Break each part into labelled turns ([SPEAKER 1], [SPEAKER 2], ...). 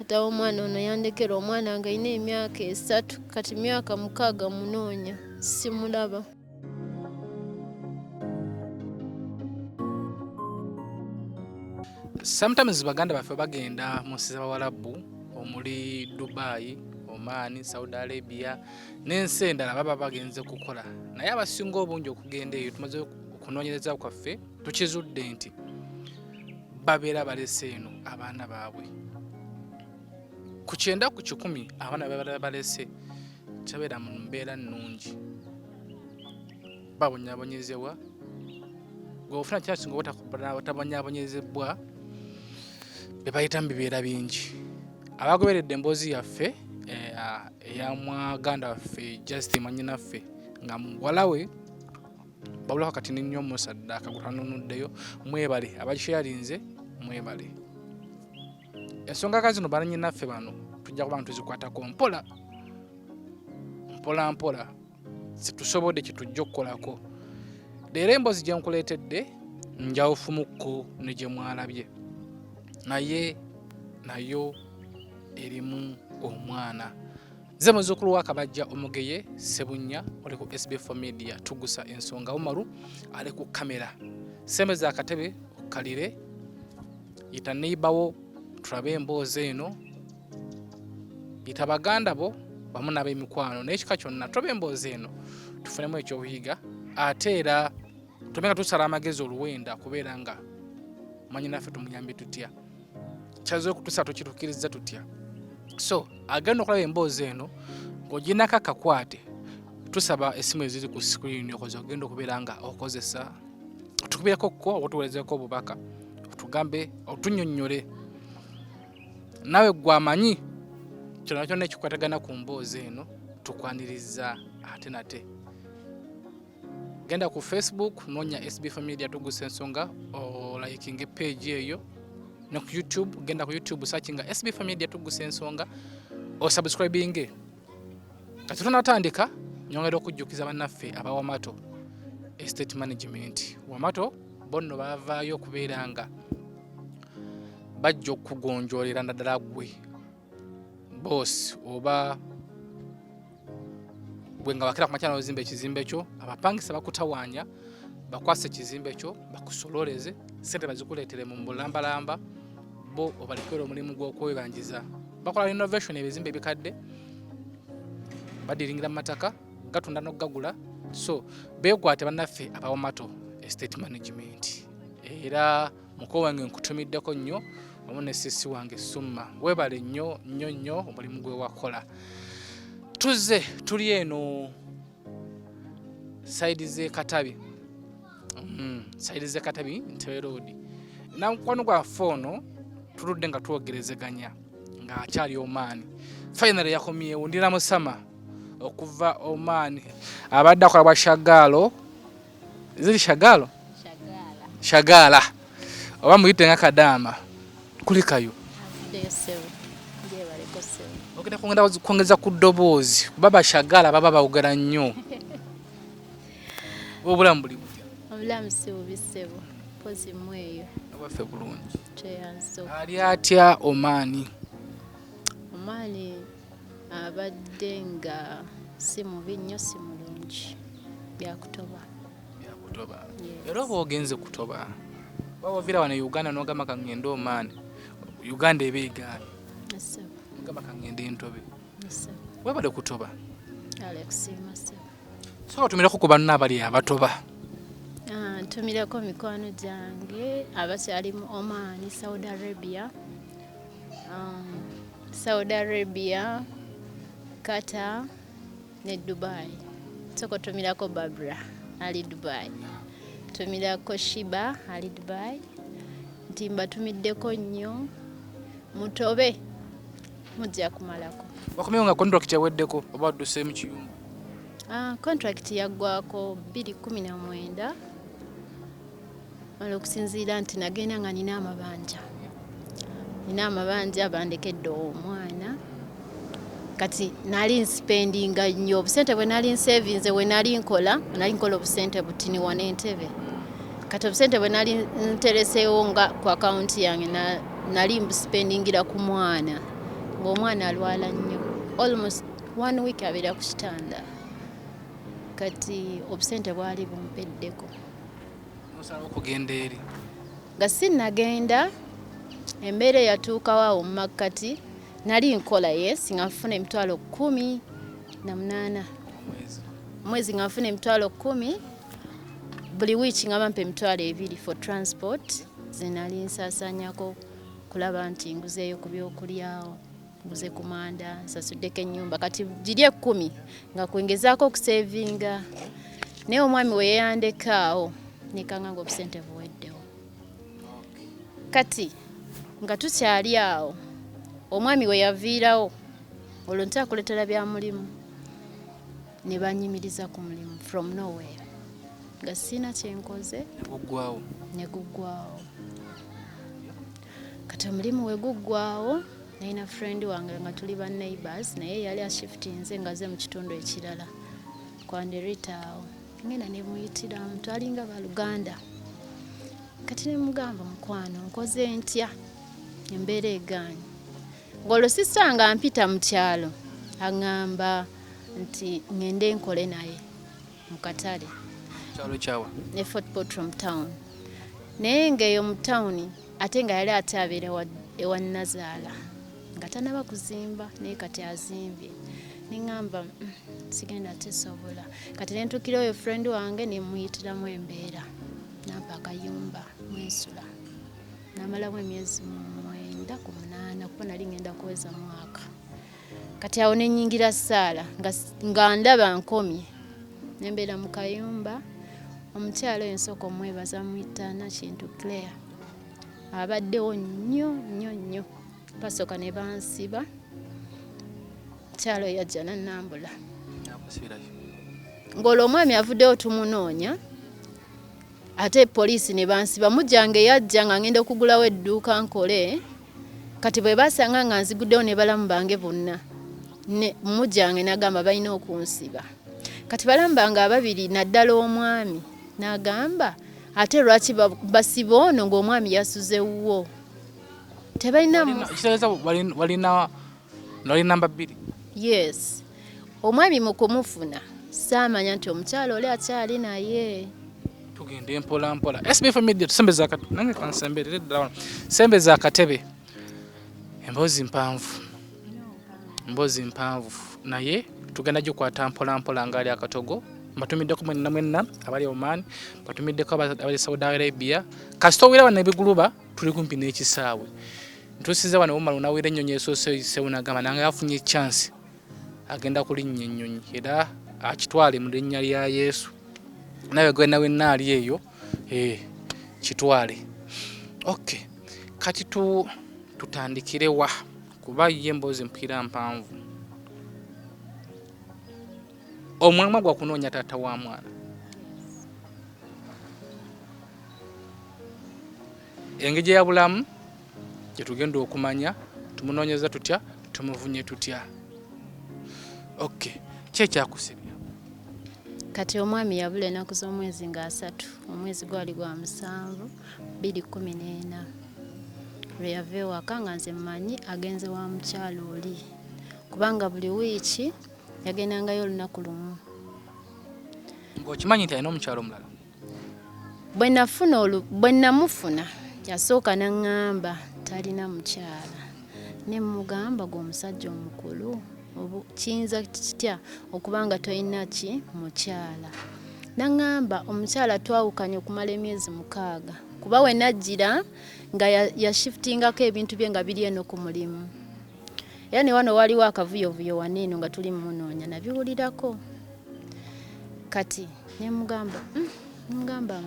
[SPEAKER 1] Taata w'omwana ono yandekera omwana nga alina emyaka 3, kati myaka 6 munoonya simulaba.
[SPEAKER 2] Sometimes baganda baffe bagenda mu nsi z'Abawarabu omuli Dubai, Oman, Saudi Arabia n'ensi endala baba bagenze kukola, naye abasinga obungi okugenda eyo tumaze okunoonyereza kwaffe tukizudde nti babeera balese eno abaana baabwe. Ku 90% abaana babeera balese tebabeera mu mbeera nnungi, babonyaabonyezebwa. Gwe ofuna kyasinga obutabonyaabonyezebwa be bayita mu bibeera bingi. Abagoberedde emboozi yaffe eya mwaganda waffe Justin mwannyinaffe nga muwala we babulako kati nnyo musaddaaka gwe twanunuddeyo, mwebale abakisharinze, mwebale. Ensonga ka zino bannyinaffe bano tujja kuba nga tuzikwatako mpola mpola mpola, situsobodde kye tujja okukolako. Leero emboozi gye nkuleetedde njawufumukko ne gye mwalabye, naye nayo erimu omwana. Nze muzzukulu wa Kabajja Omugeye Ssebunya, oli ku SB4 Media, tugusa ensonga. Umaru ali ku kamera, sembeza akatebe okkalire, yita neighbor tulabe emboozi eno, yita baganda bo wamu n'ab'emikwano n'ekika kyonna, tulabe emboozi eno tufunemu ekyokuyiga, ate era tube nga tusala amagezi oluwenda kubeera nga mwannyinaffe tumuyambe tutya, kyaze okutusa tukituukiriza tutya. So agenda okulaba emboozi eno ng'oginako akakwate, tusaba essimu eziri ku screen okoze ogenda okubeera nga okozesa otukubireko ko otuweerezeko obubaka, otugambe otunnyonnyole naawe gwe amanyi kyonna kyonna ekikwatagana ku mboozi eno, tukwaniriza ate nate. Genda ku Facebook noonya SB4 Media tugusa ensonga, olikinge page eyo, ne ku YouTube genda ku YouTube searchinga SB4 Media tugusa ensonga osubscribinge. Kati tunatandika, nyongera okujjukiza bannaffe aba Wamato Estate Management. Wamato bonno baavaayo okubeera nga bajja okugonjoolera naddala gwe boss oba gwe nga bakira ku makya n'ozimba ekizimbe kyo, abapangisa bakutawaanya, bakwase ekizimbe kyo bakusololeze ssente bazikuleetere mu bulambalamba, bo obalekere omulimu gw'okwebanjiza. Bakola renovation ebizimbe ebikadde, badiringira mu mataka, gatunda n'okugagula. So beekwate bannaffe aba Wamato Estate Management. Era muko wange nkutumiddeko nnyo wamu ne sisi wange Summa, weebale nnyo nnyo nnyo omulimu gwe wakola. Tuzze tuli eno side z'e Katabi, side z'e Katabi Ntebe Road. Namukwano gwaffe ono tuludde nga twogerezeganya ng'akyali Oman, finally yakomyewo. Ndina Musama okuva Oman, abadde akola bwa shagaalo, ziri shagaalo shagaala oba muyite nga kadaama, kulikayo ogenda kwongeza ku ddoboozi kuba bashagaala baba bawogera nnyo. Obulamu buli butya?
[SPEAKER 1] Obulamu si bubi ssebo, mpozi mweyo.
[SPEAKER 2] Obwaffe bulungi. Ali atya Omaani?
[SPEAKER 1] Omaani abadde nga si mubi nnyo si mulungi, byakutoba.
[SPEAKER 2] Byakutoba. Era oba ogenze kutoba, oba oviira wano e Uganda n'ogamba kaŋŋende Omaani, Uganda eba egaana, ogamba kaŋŋende Ntobe, webale kutoba. Soka otumireko ku banno abali abatoba.
[SPEAKER 1] Ntumireko mikwano gyange abakyali mu Oman, Saudi Arabia, Saudi Arabia, Qatar ne Dubai. Soka otumirako Barbara ali Dubai, tumirako Shiba ali Dubai, nti mbatumiddeko nnyo, mutobe mujja kumalako.
[SPEAKER 2] Wakomyewo nga contract eweddeko oba wadduse mu kiyumba?
[SPEAKER 1] Contract yaggwako 2019, olwokusinziira nti nagenda nga nina amabanja, bandekedde omwana. Kati nali nspendinga nnyo obusente bwe nali nsevinze, bwe nali nkola, nali nkola obusente butini wano Entebbe. Kati obusente bwe nali ntereseewo nga ku akawunti yange nali mbuspendingira ku mwana. Ng'omwana alwala nnyo, almost one week abeera ku kitanda. Kati obusente bwali bumpeddeko.
[SPEAKER 2] Nosalawo okugenda eri?
[SPEAKER 1] Nga sinnagenda, embeera eyatuukawo awo mu makkati, nali nkola, yes, nga nfuna 180,000 omwezi, nga nfuna 10,000 buli wiiki, nga bampa 20,000 for transport. Ze nali nsaasanyako kulaba nti nguzeeyo ku byokulyawo, nguze ku manda, nsasuddeko ennyumba. Kati giri 10 nga kwengezaako okusevinga, naye omwami we yeyandekaawo nekanga nga obusente buweddewo. Kati nga tukyali awo, omwami we yaviirawo olwo ntakuletera bya mulimu, ne banyimiriza ku mulimu from nowhere nga sirina kyenkoze.
[SPEAKER 2] Neguggwawo?
[SPEAKER 1] Ne guggwawo. Kati omulimu we guggwawo, nalina friend wange nga tuli ba neighbors, naye yali ashiftinze nga ze mu kitundu ekirala kwanderita awo. Ngenda nemuyitiramu, twalinga baluganda. Kati nemugamba, "Mukwano, nkoze ntya? Embeera egaanye." Ng'olwo sister nga mpita mu kyalo aŋŋamba nti ŋŋende nkole naye mu katale.
[SPEAKER 2] Kyalo kyawa?
[SPEAKER 1] Ne Fort Portal town, naye ng'eyo mu tawuni ate nga yali ate abeera ewa nazaala nga tanaba kuzimba, naye kati azimbye. Neŋŋamba, sigenda tesobola." Kati nentuukira oyo friend wange, nemuyitiramu embeera, nampa akayumba mwensula, namalamu emyezi 9 ku 8, kuba nali ngenda kuweza mwaka. Kati awo nenyingira saala nga ndaba nkomye, nembeera mu kayumba. Omukyalo oyo nsooka omwebaza, muyita Nakintu Claire, abaddewo nnyo nnyo nnyo. Basooka ne bansiba, mukyalo oyo yajja nannambula.
[SPEAKER 2] Nakusibiraki?
[SPEAKER 1] Ng'olwo omwami avuddeyo tumunoonya, ate poliisi ne bansiba. Mujjange yajja nga ngenda okugulawo edduuka nkole. Kati bwe basanga nga nziguddewo ne balamu bange bonna, ne mujjange n'agamba balina okunsiba. Kati balamu bange ababiri, naddala omwami, n'agamba, "Ate lwaki basiba ono ng'omwami yasuze wuwo?" Tebalina.
[SPEAKER 2] Kitegeeza walina noli namba 2?
[SPEAKER 1] Yes, omwami mu kumufuna saamanya nti omukyalo oli akyali naye.
[SPEAKER 2] Tugende mpola mpola. SBF Media, tusembeza akatebe. Nange kansemberere ddala wano, sembeza akatebe. Emboozi mpanvu, emboozi mpanvu, naye tugenda gikwata mpola mpola ngaali akatogo. Mbatumiddeko mwenna mwenna abali Oman, mbatumiddeko abali Saudi Arabia. Kasita owira wano ebiguluba, tuli kumpi n'ekisaawe. Ntuusiza wano omala onawira ennyonyi esoose eyiseewo, nagamba nange afunye chance agenda kulinnya ennyonyi era akitwale mu linnya lya Yesu. Nawe gwe wenna ali eyo, kitwale. Okay, kati tutandikire wa? Kuba ye emboozi mpira mpanvu. Omwamwa gwa kunoonya taata wa mwana, engeri gye yabulamu gyetugenda okumanya tumunoonyeza tutya, tumuvunye tutya. Okay, ki ekyakusibya?
[SPEAKER 1] Kati omwami yabula ennaku z'omwezi nga 30, omwezi gwali gwa 7, 2014, lwe yava ewaka nga nze mmanyi agenze wa mukyalo oli, kubanga buli wiiki yagendangayo olunaku lumu.
[SPEAKER 2] Ng'okimanyi nti alina omukyalo omulala?
[SPEAKER 1] Bwe nafuna olu bwe namufuna, yasooka n'aŋŋamba talina mukyala. Ne mugamba, "Gwe omusajja omukulu, kiyinza kitya okuba nga tolina ki mukyala?" N'aŋŋamba omukyala twawukanye okumala emyezi 6, kuba we najjira nga yashiftingako ebintu bye nga biri eno ku mulimu. Era ne wano waliwo akavuyovuyo wano eno nga tuli mumunoonya, nabiwulirako. Kati ne mugamba, mugamba,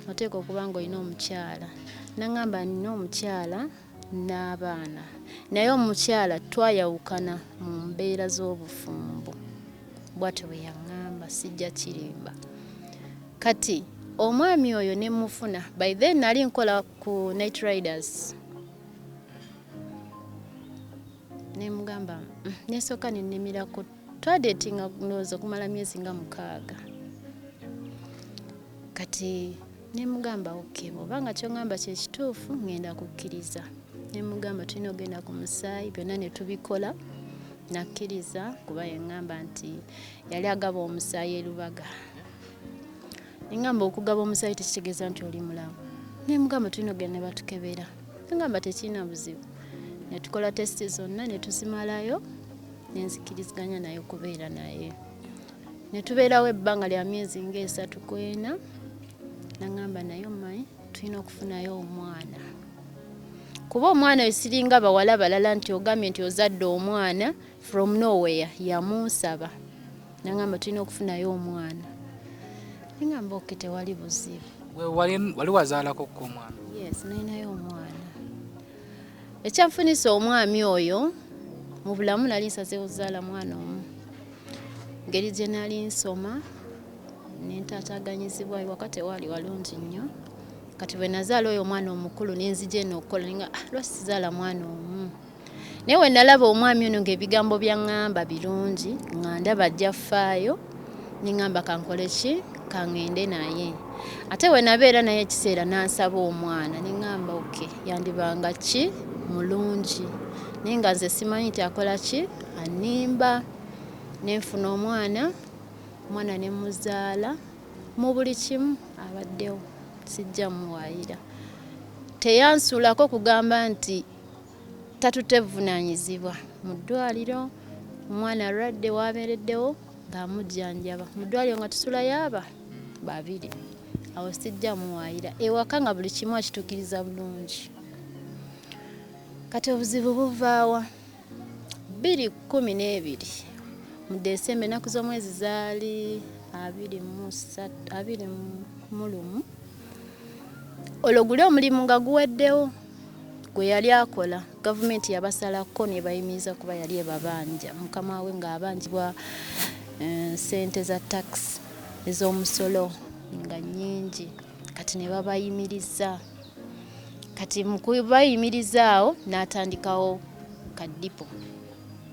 [SPEAKER 1] oteeka okuba nga olina omukyala." N'aŋŋamba, "Nina omukyala n'abaana, naye omukyala twayawukana mu mbeera z'obufumbo." Bw'atyo bwe yaŋŋamba, sijja kirimba. Kati omwami oyo ne mufuna, by then nali nkola ku Night Riders. Ne mugamba, nesooka ne nnemerako. Twadeetinga ndowooza okumala myezi nga 6. Kati ne mugamba, "Okay, bw'oba nga ky'oŋŋamba kye kituufu, ŋŋenda kukkiriza." Nemugamba tulina okugenda ku musaayi, byonna ne tubikola. Nakkiriza kuba yeŋŋamba nti yali agaba omusaayi e Lubaga. Neŋŋamba okugaba omusaayi tekitegeeza nti oli mulamu. Nemugamba tulina okugenda ne batukebera. Neŋŋamba tekirina buzibu. Ne tukola test zonna ne tuzimalayo, nenzikiriziganya naye okubeera naye. Ne tubeerawo ebbanga lya myezi ng'esatu ku ena, naŋŋamba naye omanyi tulina okufunayo omwana. Kuba omwana oyo siringa bawala balala nti ogambye nti ozadde omwana from nowhere, yamunsaba. Naŋŋamba tulina okufunayo omwana. Neŋŋamba okay, tewali buzibu.
[SPEAKER 2] Gwe wali wazaalako ko omwana?
[SPEAKER 1] Yes, nalinayo omwana. Ekyanfunisa omwami oyo mu bulamu nali nsazeewo kuzaala mwana omu. Ngeri gye nali nsoma ne ntaataaganyizibwa ewaka tewaali walungi nnyo. Kati bwe nazaala oyo omwana omukulu ne nzija eno okukola ne nga lwaki sizaala mwana omu? Naye we nalaba omwami ono ng'ebigambo by'aŋŋamba birungi, nga ndaba ajja ffaayo, ne ŋŋamba kankole ki? Kaŋŋende naye. Ate we nabeera naye ekiseera n'ansaba omwana, ne ŋŋamba okay, yandibanga ki? Mulungi. Naye nga nze simanyi nti akola ki? Annimba. Ne nfuna omwana, omwana ne muzaala. Mu buli kimu abaddewo, sijja muwaayira. Teyansuulako kugamba nti tatutte buvunaanyizibwa. Mu ddwaliro omwana alwadde w'abeereddewo ng'amujjanjaba. Mu ddwaliro nga tusulayo aba babiri. Awo sijja muwaayira. Ewaka nga buli kimu akituukiriza bulungi. Kati obuzibu buvaawa? 2012 mu December, ennaku z'omwezi zaali 23, 21. Olwo guli omulimu nga guweddewo gwe yali akola, gavumenti yabasalako ne bayimiriza kuba yali ebabanja. Mukama we ng'abanjibwa ssente za tax ez'omusolo nga nnyingi, kati ne babayimiriza. Kati mu kubayimiriza awo n'atandikawo kadipo.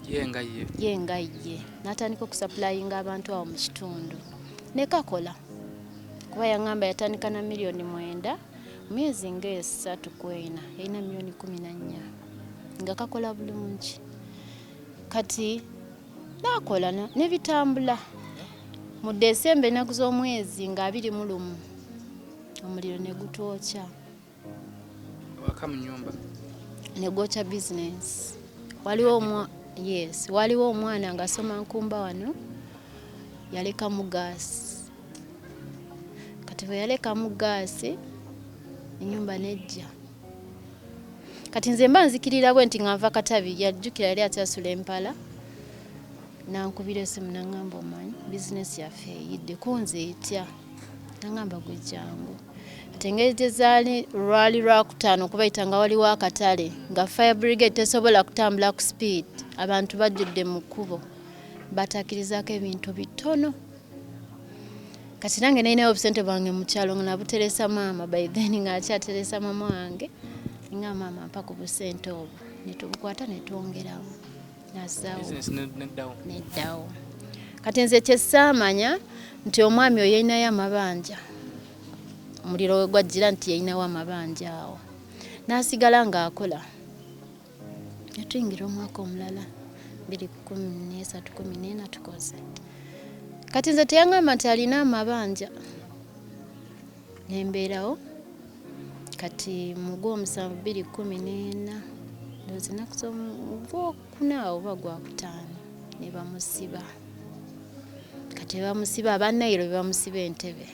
[SPEAKER 2] Ye nga ye.
[SPEAKER 1] Ye nga ye. N'atandika okusupplyinga abantu awo mu kitundu. Ne kakola. Kuba yaŋŋamba yatandika na 9 miliyoni, myezi ng'esatu ku ena yalina 14 miliyoni. Nga kakola bulungi. Kati n'akola ne bitambula. Mu December ennaku z'omwezi nga 21, omuliro ne gutwokya.
[SPEAKER 2] Waka mu nnyumba.
[SPEAKER 1] Ne gwokya bizinensi. Yes, waliwo omwana ng'asoma Nkumba wano, yalekamu gaasi. Kati bwe yalekamu gaasi, ennyumba n'ejja. Kati nze mba nzikirira bwe nti nga nva Katabi, yajjukira yali akyasula Empala, n'ankubira essimu n'aŋŋamba omanyi bizinensi yaffe eyidde, ko nze etya? N'aŋŋamba gwe jjangu. Kati engeri gye zaali lwali Lwakutaano okubayita nga waliwo akatale nga fire brigade tesobola kutambula ku speed, abantu bajjudde mu kkubo, bataakirizaako ebintu bitono. Kati nange nalinayo obusente bwange mu kyalo nga nabuteresa maama, by then ng'akyateresa maama wange, nga maama mpa ku busente obwo, ne tubukwata ne twongeramu nazzaawo.
[SPEAKER 2] Bizinensi neddawo.
[SPEAKER 1] Neddawo. Kati nze kye saamanya nti omwami oyo yalinayo amabanja. Omuliro we gwajjira nti yalinawo amabanja awo. N'asigala ng'akola. Ne tuyingira omwaka omulala 2013, 14 tukoze. Kati nze teyaŋŋamba nti alina amabanja. Ne mbeerawo. Kati mu Gw'omusanvu 2014, ndowooza ennaku z'Ogwokuna oba Gwakutaano ne bamusiba. Kati ne bamusiba aba Nile be bamusiba Entebbe.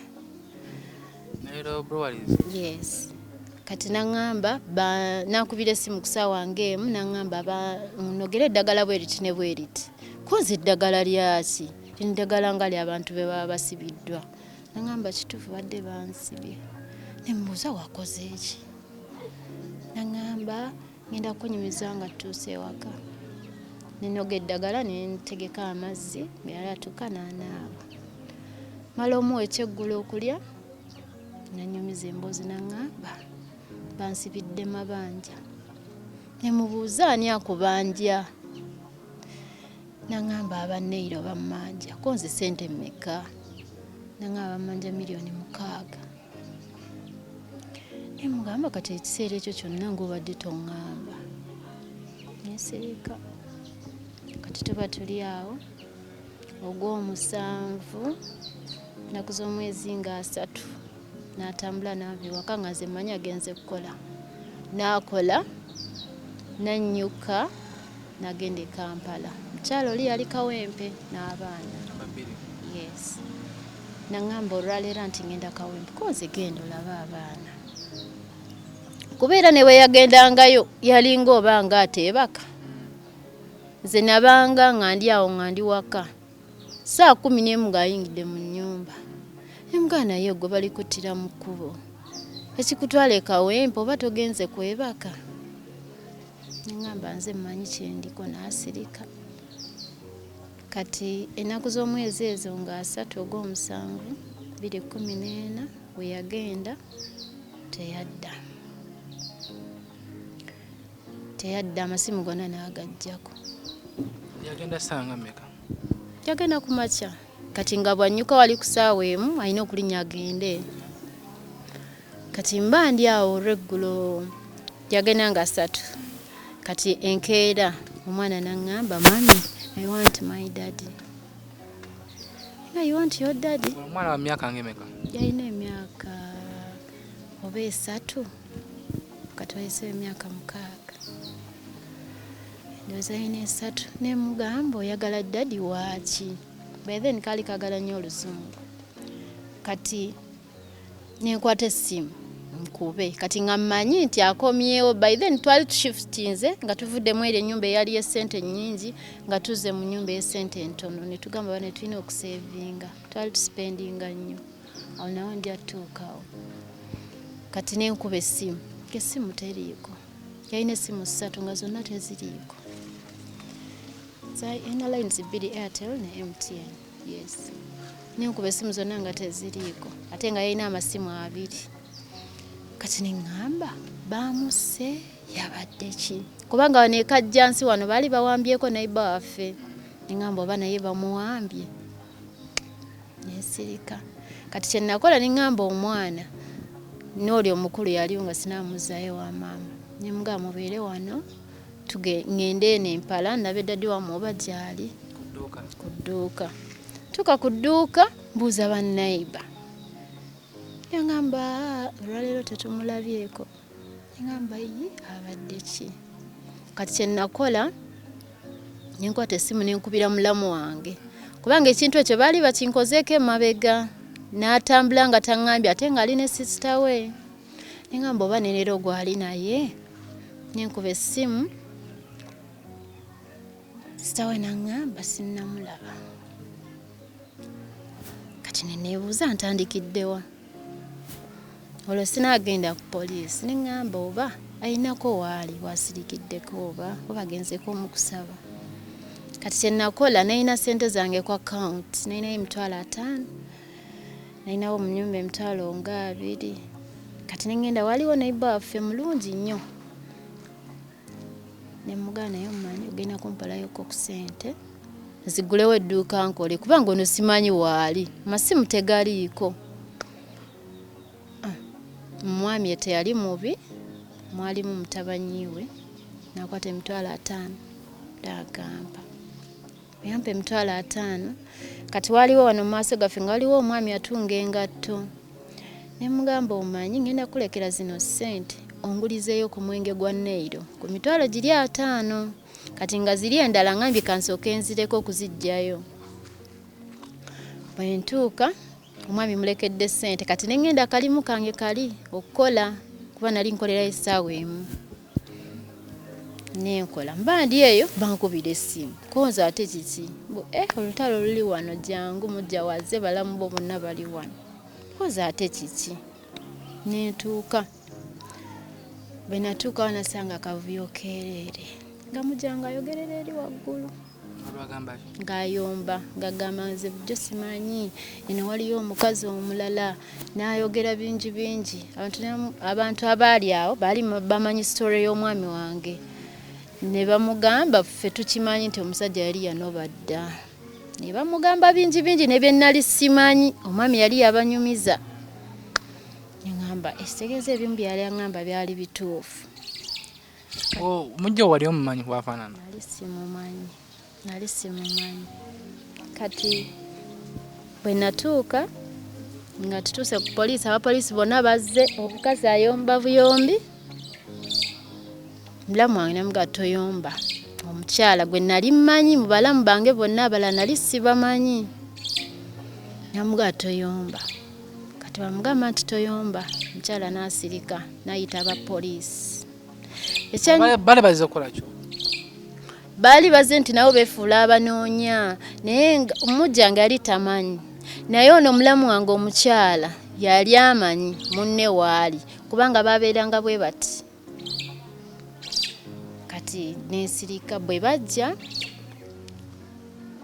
[SPEAKER 2] Nile Breweries.
[SPEAKER 1] Yes. Kati n'aŋŋamba n'ankubira essimu ku ssaawa ng'emu n'aŋŋamba nnogere eddagala bwe riti ne bwe riti. Ko nze eddagala lyaki? Lino ddagala nga ly'abantu be baba basibiddwa. N'aŋŋamba kituufu badde bansibye. Ne mmubuuza wakoze ki? N'aŋŋamba ngenda kukunyumiza nga tutuuse ewaka. Ne nnoga eddagala ne ntegeka amazzi, bwe yali atuuka n'anaaba. Mmala omuwa ekyeggulo okulya, n'annyumiza emboozi n'aŋŋamba bansibidde mabanja. Ne mubuuza ani akubanja? N'aŋŋamba aba Nile bammanja. Ko nze ssente mmeka? N'aŋŋamba bammanja 6 miliyoni. Ne Nemugamba kati ekiseera ekyo kyonna ng'obadde toŋŋamba. Nensirika. Kati tuba tuli awo ogw'omusanvu nnaku z'omwezi nga 30 n'atambula n'ava ewaka nga nze mmanyi agenze kukola. N'akola n'annyuka n'agenda e Kampala. Mukyala oli yali Kawempe n'abaana. Yes. Naŋŋamba olwaleero nti ŋŋenda Kawempe ko nze genda olabe abaana. Kuba era ne bwe yagendangayo yalinga oba nga ateebaka. Nze nabanga nga ndi awo nga ndi waka. 11:00 ng'ayingidde mu nnyumba. Ne mugamba naye gwe balikuttira mu kkubo. Ekikutwala e Kawempe oba togenze kwebaka? Ne ŋŋamba nze mmanyi kye ndiko n'asirika. Kati ennaku z'omwezi ezo nga 30 ogw'omusanvu 2014 we yagenda teyadda. Teyadda amasimu gonna n'agaggyako.
[SPEAKER 2] Yagenda ssaawa nga mmeka?
[SPEAKER 1] Yagenda ku makya. Kati nga bw'annyuka wali ku ssaawa 1 alina okulinnya agende. Kati mba ndi awo olw'eggulo yagenda nga 3. Kati enkeera omwana n'aŋŋamba mummy I want my daddy. Nga you want your daddy?
[SPEAKER 2] Omwana wa myaka ng'emeka?
[SPEAKER 1] Yalina emyaka oba 3 kati wayiseewo emyaka 6. Ndowooza alina 3. Ne mugamba oyagala daddy waaki? By then kaali kaagala nnyo oluzungu. Kati ne nkwata essimu nkube kati nga mmanyi nti akomyewo. By then twali tushiftinze nga tuvuddemu eri ennyumba eyali y'essente ennyingi nga tuzze mu nnyumba ey'essente entono ne tugamba bane tulina okusevinga. Twali tusipendinga nnyo. Awo nawo nja ttuukawo. Kati ne nkuba essimu ng'essimu teriiko. Yalina essimu 3 nga zonna teziriiko. Yalina lines 2 Airtel ne MTN. Yes. Ne nkuba essimu zonna nga teziriiko ate nga yalina amasimu 2. Kati ne ŋŋamba baamusse yabadde ki? Kubanga wano e Kajjansi wano baali bawambyeko neighbor waffe. Ne ŋŋamba oba naye bamuwambye. Nensirika. Kati kye nakola ne ŋŋamba omwana n'oli omukulu yaliwo nga sinnamuzzaayo ewa maama. Ne mugamba mubeere wano ŋŋende eno empala ndabe daddy wammwe oba gy'ali. Ku dduuka. Ntuuka ku dduuka mbuuza ba neighbor. Yaŋŋamba olwaleero tetumulabyeko. Ne ŋŋamba ye abadde ki? Kati kye nakola ne nkwata essimu ne nkubira mulamu wange. Kubanga ekintu ekyo baali bakinkozeeko emabega. N'atambula nga taŋŋambye ate ng'ali ne sister we. Ne ŋŋamba oba ne leero gw'ali naye. Ne nkuba essimu sister we n'aŋŋamba sinnamulaba. Kati ne neebuuza ntandikidde wa? Olwo sinaagenda ku poliisi ne ŋŋamba oba ayinako waali w'asirikiddeko oba agenzeeko mu kusaba. Kati kye nakola nalina ssente zange ku account nalinayo 50,000 nalinawo mu nnyumba 20,000. Kati ne ŋŋenda waliwo neighbor waffe mulungi nnyo. Ne mugamba naye omanyi ogenda kumpalayoko ku ssente nzigulewo edduuka nkole kubanga ono simanyi waali amasimu tegaliiko. Omwami teyali mubi mwalimu mutabani we n'akwata 50,000 n'agampa. Bwe yampa 50,000 kati waaliwo wano mu maaso gaffe nga waliwo omwami atunga engatto. Ne mugamba omanyi ŋŋenda kukulekera zino ssente ongulizeeyo ku mwenge gwa Nile ku 50,000. Kati nga ziri endala ŋŋambye kansooke nzireko okuziggyayo. Bwe ntuuka omwami mulekedde ssente kati ne ŋŋenda akalimu kange kali okukola kuba nali nkolerayo essaawa 1. Ne nkola mba ndi eyo bankubira essimu ko nze ate kiki? Mbu olutalo luli wano jjangu mujja wazze balamu bo bonna bali wano. Ko nze ate kiki? Ne ntuuka. Bwe natuukawo nasanga akavuyo keereere nga mujja ng'ayogerera eri waggulu. Ng'ayomba ng'agamba nze bulijjo simanyi eno waliyo omukazi omulala n'ayogera bingi bingi. Abantu abaali awo baali bamanyi story y'omwami wange. Ne bamugamba ffe tukimanyi nti omusajja yali yanoba dda. Ne bamugamba bingi bingi ne bye nnali simanyi omwami yali yabanyumiza. Ne ŋŋamba Neŋŋamba ekitegeeza ebimu byali aŋŋamba byali bituufu.
[SPEAKER 2] Mujja wali omumanyi bwafaanana?
[SPEAKER 1] Nali simumanyi, nali simumanyi. Kati bwe natuuka nga tutuuse ku poliisi, abapoliisi bonna bazze, omukazi ayomba buyombi, mulamu wange namugaa toyomba. Omukyala gwe nali mmanyi mu balamu bange bonna abalala nali sibamanyi, namugaa toyomba. Kati bamugamba nti toyomba, omukyala n'asirika n'ayita abapoliisi.
[SPEAKER 2] Bali bazze kukola ki?
[SPEAKER 1] Baali bazze nti nabo beefuula abanoonya, naye omujja nga yali tamanyi. Naye ono omulamu wange omukyala yali amanyi munne waali, kubanga babeeranga bwe bati. Kati nensirika bwe bajja,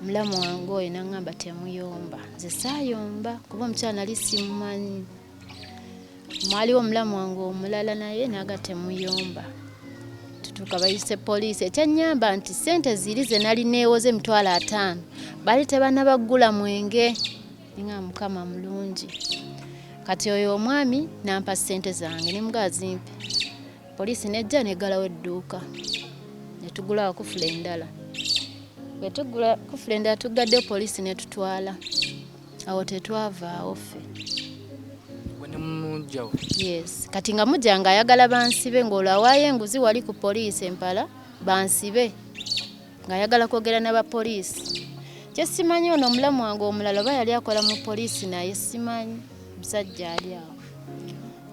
[SPEAKER 1] omulamu wange oyo n'aŋŋamba temuyomba. Nze saayomba kuba omukyala nali simumanyi. Mwaliwo omulamu wange omulala naye n'aga temuyomba. Tutuuka bayise poliisi. Ekyannyamba nti ssente ziri ze nali neewoze 50,000 baali tebannabagula mwenge. Nga Mukama mulungi. Kati oyo omwami n'ampa ssente zange ne mugaa zimpe. Poliisi n'ejja n'eggalawo edduuka. Ne tugulawo kufula endala. Bwe tugula kufula endala tuggaddeyo poliisi n'etutwala. Awo tetwavaawo ffe. Yes. Kati nga mujja nga ayagala bansibe ng'olwo awaayo enguzi wali ku poliisi empala bansibe. Ng'ayagala kwogera n'abapoliisi. Kye simanyi ono omulamu wange omulala oba yali akola mu poliisi naye simanyi, omusajja ali awo.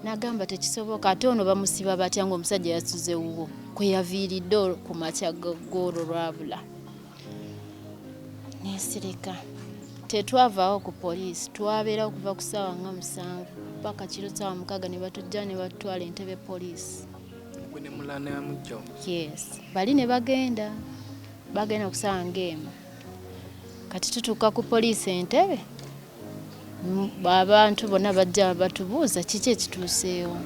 [SPEAKER 1] N'agamba tekisoboka ate ono bamusiba batya ng'omusajja yasuze wuwo kwe yaviiridde ku makya g'olwo lwabula. Nensirika. Tetwavaawo ku poliisi, twabeerawo okuva ku ssaawa nga 7 paka kiro ssaawa 6 ne batujja ne batutwala Entebbe poliisi. Yes, bali ne bagenda, bagenda ku ssaawa ng'emu. Kati tutuuka ku poliisi Entebbe, abantu bonna bajja batubuuza kiki ekituuseewo.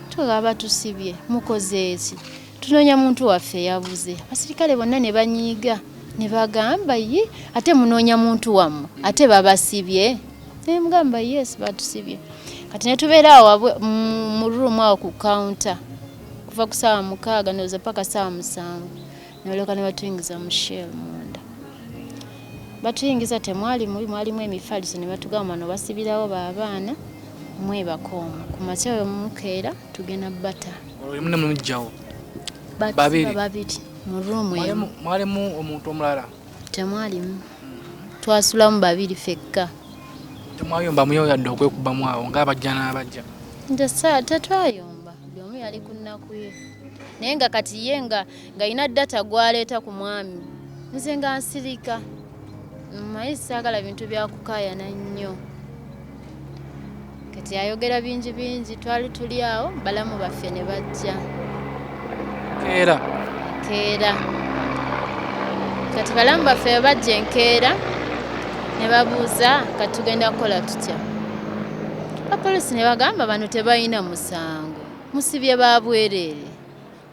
[SPEAKER 1] Tugamba batusibye, mukoze eki? Tunoonya muntu waffe yabuze. Abasirikale bonna ne banyiiga ne bagamba yi ate munoonya muntu wammwe ate babasibye. Ne mugamba yes batusibye. Kati ne tubeera awo mu room awo ku counter kuva ku ssaawa 6 ndowooza paka ssaawa 7 ne balyoka ne batuyingiza mu shell munda. Batuyingiza temwali mubi, mwalimu emifaliso ne batugamba bano basibirawo baabaana mwebaka omwo. Ku makya we mukeera tugenda bata.
[SPEAKER 2] Olwo ne mujjawo?
[SPEAKER 1] Babiri. Babiri mu room emu.
[SPEAKER 2] Mwalimu omuntu omulala?
[SPEAKER 1] Temwalimu. Twasulamu babiri ffekka.
[SPEAKER 2] Temwayomba muyo yadde okwekubamu awo ng'abajja n'abajja?
[SPEAKER 1] Nze tetwayomba, buli omu yali ku nnaku ye. Naye nga kati ye nga alina data gw'aleeta ku mwami, nze nga nsirika. Mmanyi saagala bintu bya kukaayana nnyo. Kati ayogera bingi bingi, twali tuli awo balamu baffe ne bajja.
[SPEAKER 2] Nkeera.
[SPEAKER 1] Nkeera. Kati balamu baffe bwe bajja enkeera ne babuuza kati tugenda kukola tutya. Abapoliisi ne bagamba bano tebalina musango, musibye ba bwereere,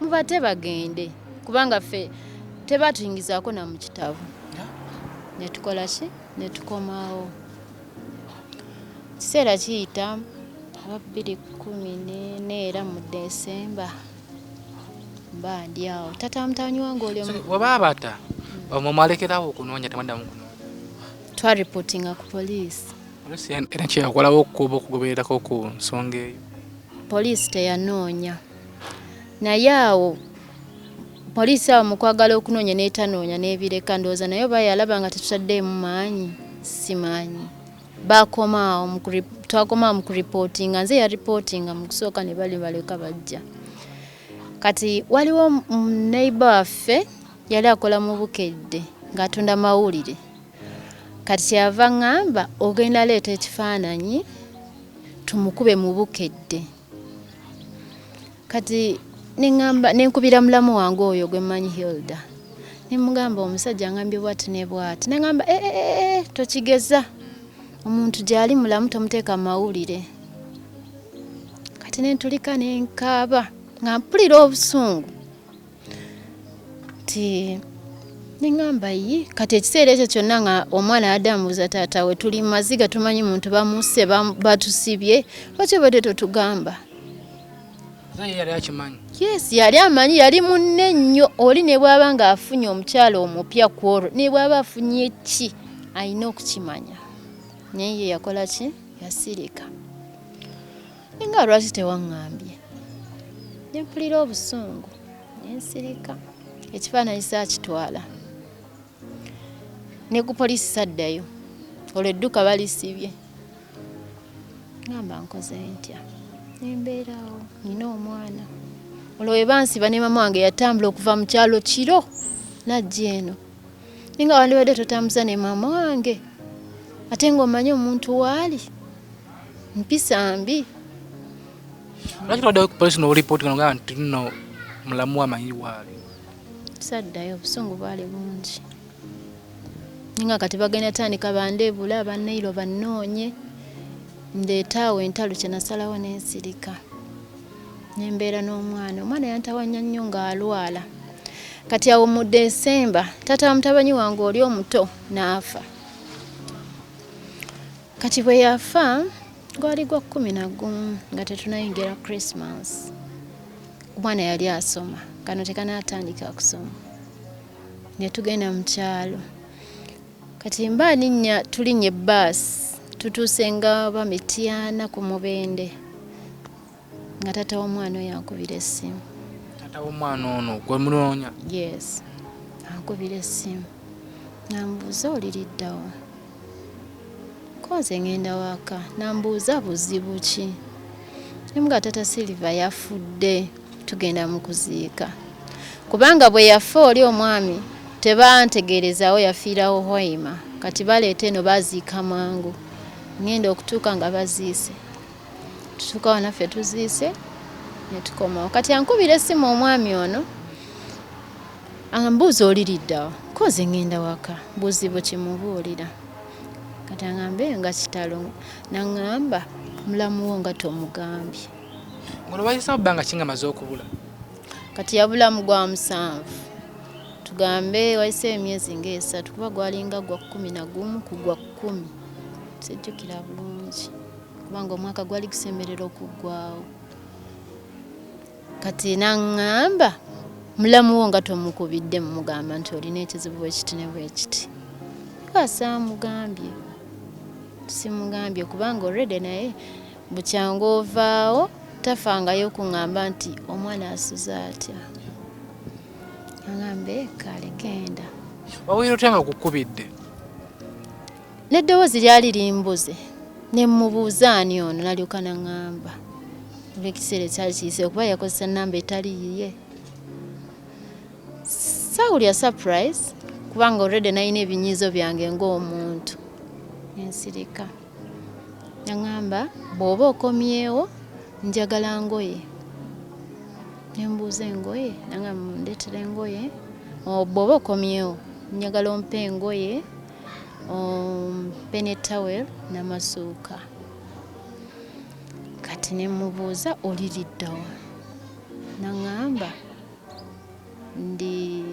[SPEAKER 1] mubate bagende kubanga ffe tebatuyingizaako na mu kitabo. Ne tukola ki? Ne tukomawo. Kiseera kiyita aba 2014 era mu Desemba mba ndi awo. Tata mutabani wange oli
[SPEAKER 2] bwe baabata omwo mwalekerawo okunoonya temwaddamu kunoonya?
[SPEAKER 1] Twaripootinga ku poliisi.
[SPEAKER 2] Poliisi era kye yakolawo okuba okugobererako ku nsonga eyo?
[SPEAKER 1] Poliisi teyanoonya. Naye awo poliisi awo mu kwagala okunoonya n'etanoonya n'ebireka ndowooza naye oba yalaba nga tetutaddeemu maanyi simanyi. Bakomaawo twakomaawo mu kuripootinga, nze yaripootinga mu kusooka ne bali baleka bajja. Kati waliwo neighbor waffe yali akola mu Bukedde ng'atunda mawulire. Kati kyeyava ŋŋamba ogenda leeta ekifaananyi tumukube mu Bukedde. Kati ne ŋŋamba ne nkubira mulamu wange oyo gwe mmanyi Hilda. Ne mugamba omusajja angambye bw'ati ne bw'ati. N'aŋŋamba tokigeza. Omuntu gy'ali mulamu tomuteeka mu mawulire. Kati ne ntulika ne nkaaba nga mpulira obusungu. Nti Neŋŋamba yi kati ekiseera ekyo kyonna nga omwana yadde amubuuza taata we, tuli mu maziga, tumanyi muntu bamusse, batusibye, lwaki obadde totugamba?
[SPEAKER 2] Yali akimanyi?
[SPEAKER 1] Yes, yali amanyi, yali munne nnyo. Oli ne bw'aba ng'afunye omukyala omupya ku olwo, ne bw'aba afunye ki, alina okukimanya. Naye ye yakola ki? Yasirika. Nga lwaki tewaŋŋambye? Ne mpulira obusungu, ne nsirika. Ekifaananyi saakitwala, ne ku poliisi saddayo, olwo edduka balisibye. Ngamba nkoze ntya? Nembeerawo, nina omwana. Olwo we bansiba ne mama wange yatambula okuva mu kyalo kiro najja eno. Ninga wandibadde totambuza ne maama wange, ate ng'omanyi omuntu waali mpisa mbi.
[SPEAKER 2] Lwaki twaddayo ku poliisi n'olipooti nga nti nno mulamu amanyi waali?
[SPEAKER 1] Saddayo, obusungu bwali bungi. Ninga kati bagenda tandika bandeebula, banneiro bannoonye, ndeetaawo entalo. Kye nasalawo n'ensirika, nembeera n'omwana. Omwana yantawanya nnyo ng'alwala. Kati awo mu Desemba taata wa mutabanyi wange oli omuto n'afa. Kati bwe yafa gwali gwa 11 nga tetunayingira Christmas. Omwana yali asoma, kano tekanaatandika kusoma, ne tugenda mu kyalo. Kati mba ninnya, tulinnya ebbaasi, tutuuse nga bamityana ku Mubende, nga taata w'omwana oyo ankubira essimu.
[SPEAKER 2] Taata w'omwana ono gwe munoonya?
[SPEAKER 1] Yes, ankubira essimu nambuuza, "Oliriddawo?" Ko nze ngenda waka. Nambuuza, "Buzibu ki?" Nemuga, "Tata Silver yafudde, tugenda mu kuziika." Kubanga bwe yafa oli omwami tebantegeerezaawo, yafiirawo Hoima. Kati baleeta eno, baziika mangu. Ngenda okutuuka nga baziise, tutuukawo naffe tuziise ne tukomawo. Kati ankubira essimu omwami ono ambuuza, "Oliriddawo?" Ko nze ngenda waka. Buzibu kimubuulira. Kati aŋambe nga kitalo, naŋŋamba, "Mulamu wo nga tomugambye?"
[SPEAKER 2] Ngono bayisawo bbanga ki nga maze okubula?
[SPEAKER 1] Kati yabula mu gwa 7, tugambe wayise emyezi nga 3, kuba gwalinga gwa 11 ku gwa 10, sijjukira bulungi, kubanga omwaka gwali gusemberera okuggwawo. Kati naŋŋamba, "Mulamu wo nga tomukubidde mumugamba nti olina ekizibu bwekiti ne bwekiti?" Nga saamugambye, simugambye, kubanga already naye bukyanga ovaawo tafangayo kuŋŋamba nti omwana asuze atya. Aŋambe, "Kale genda."
[SPEAKER 2] Wawulira otya nga kukubidde?
[SPEAKER 1] N'eddoboozi lyali limbuze, ne mubuuza, "Ani ono?" Nalyoka naŋŋamba olw'ekiseera ekyali kiyise, okuba yakozesa namba etali yiye. Saawulira surprise, kubanga already nalina ebinyiizo byange ng'omuntu. Nensirika. Naŋŋamba, "Bw'oba okomyewo njagala ngoye." Nembuuza, "Engoye?" Naŋŋamba, "Ndeetera engoye. Bw'oba okomyewo njagala ompe engoye, ompe ne towel n'amasuuka." Kati ne mubuuza, "Oliriddawa?" Naŋŋamba ndi,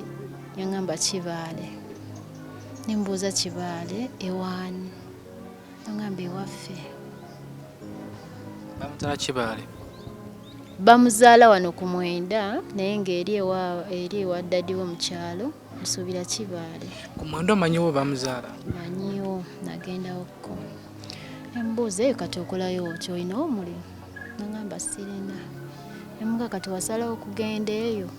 [SPEAKER 1] yaŋŋamba Kibaale. Nembuuza, "Kibaale ewaani?" Naŋŋamba, "Ewaffe."
[SPEAKER 2] Bamuzaala Kibaale?
[SPEAKER 1] Bamuzaala wano ku 9, naye ng'eri ewa, eri ewa daddy we mu kyalo, nsuubira Kibaale.
[SPEAKER 2] Ku 9 omanyiwo bamuzaala?
[SPEAKER 1] Manyiwo, nagendawokko. Embuuza, "Eyo kati okolayo ki? Olinawo omulimu?" Naŋŋamba, "Sirina." Emuga, "Kati wasalawo okugenda eyo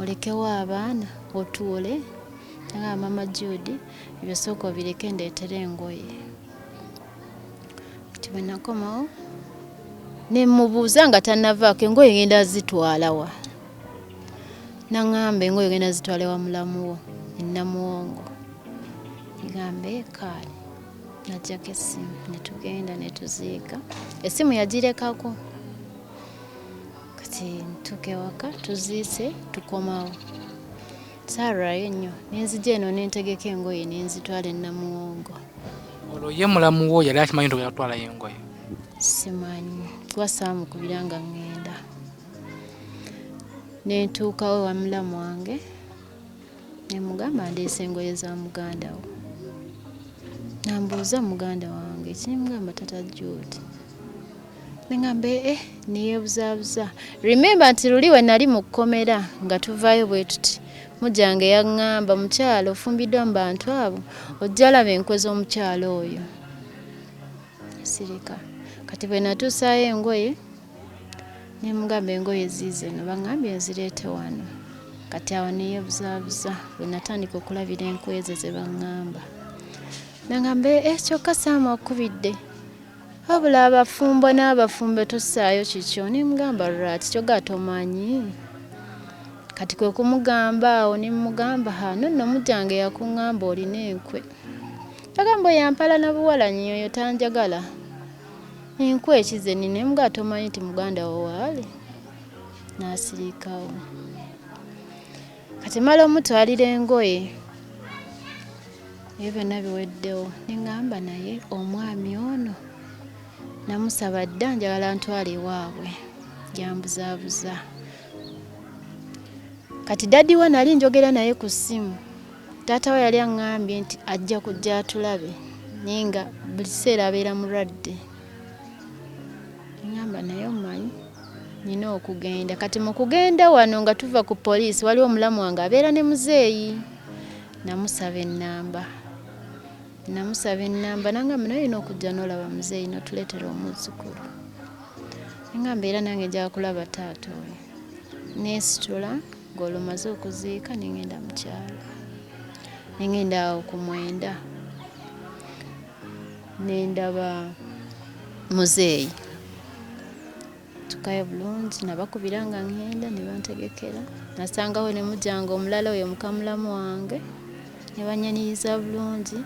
[SPEAKER 1] olekewo abaana otuule?" Naŋŋamba, "Mama Jude, ebyo sooka obireke, ndeetere engoye." Kati bwe nakomawo ne mubuuza nga tannavaako, "Engoye ngenda zitwala wa?" Naŋŋamba, "Engoye ogenda zitwala ewa mulamu wo e Namuwongo." Ngambe, "Kaale." Najjako essimu ne tugenda ne tuziika. Essimu yagirekako. Kati ntuuka ewaka, tuziise, tukomawo. Saalwayo nnyo, ne nzija eno ne ntegeka engoye ne nzitwala e Namuwongo.
[SPEAKER 2] Olwo ye mulamu wo yali akimanyi nti ogenda kutwalayo engoye?
[SPEAKER 1] Simanyi, kuba saamukubira nga ŋŋenda. Ne ntuukawo ewa mulamu wange. Nemugamba ndeese engoye za muganda wo. Nambuuza muganda wange ki, nemugamba tata Jude. Nengamba neyeebuzaabuza. Remember nti luli we nali mu kkomera nga tuvaayo bwe tuti, mujjange yaŋŋamba mukyala ofumbiddwa mu bantu abo, ojja laba enkwe z'omukyala oyo. Sirika. Kati bwe natuusaayo engoye, ne mugamba engoye ziizino, baŋŋambye nzireete wano. Kati awo neyeebuzaabuza bwe natandika okulabira enkwe ze ze baŋŋamba. Nangamba kyokka Saamu akubidde. Wabula abafumbo n'abafumbo tossaayo kikyo. Ne mugamba lwaki kyokka tomanyi. Kati kwe kumugamba awo ne mugamba ha no nno mujjange yakuŋŋamba olina enkwe. Agamba oyo ampala na buwala nnyo oyo tanjagala. Enkwe ki ze nnina? Ne mugamba tomanyi nti muganda wo waali? N'asirikawo. Kati mmala omutwalira engoye. Ebyo byonna biweddewo. Ne ŋŋamba naye omwami ono namusaba dda njagala ntwale ewaabwe. Yambuzaabuza. Kati daddy we nali njogera naye ku ssimu. Taata we yali aŋŋambye nti ajja kujja atulabe naye nga buli kiseera abeera mulwadde. Ŋŋamba naye omanyi nina okugenda. Kati mu kugenda wano nga tuva ku poliisi waliwo omulamu wange abeera ne muzeeyi. Namusaba ennamba. Namusaba ennamba n'angamba naye olina okujja n'olaba muzeeyi n'otuleetera omuzzukulu. Ŋŋamba era nange njagala kulaba taata oyo. Neesitula ng'olwo mmaze okuziika ne ŋŋenda mu kyalo. Ne ŋŋenda awo ku 9 ne ndaba muzeeyi. Ntuukayo bulungi nabakubira nga ŋŋenda ne bantegekera. Nasangawo ne mujjange omulala oyo muka mulamu wange ne bannyaniriza bulungi.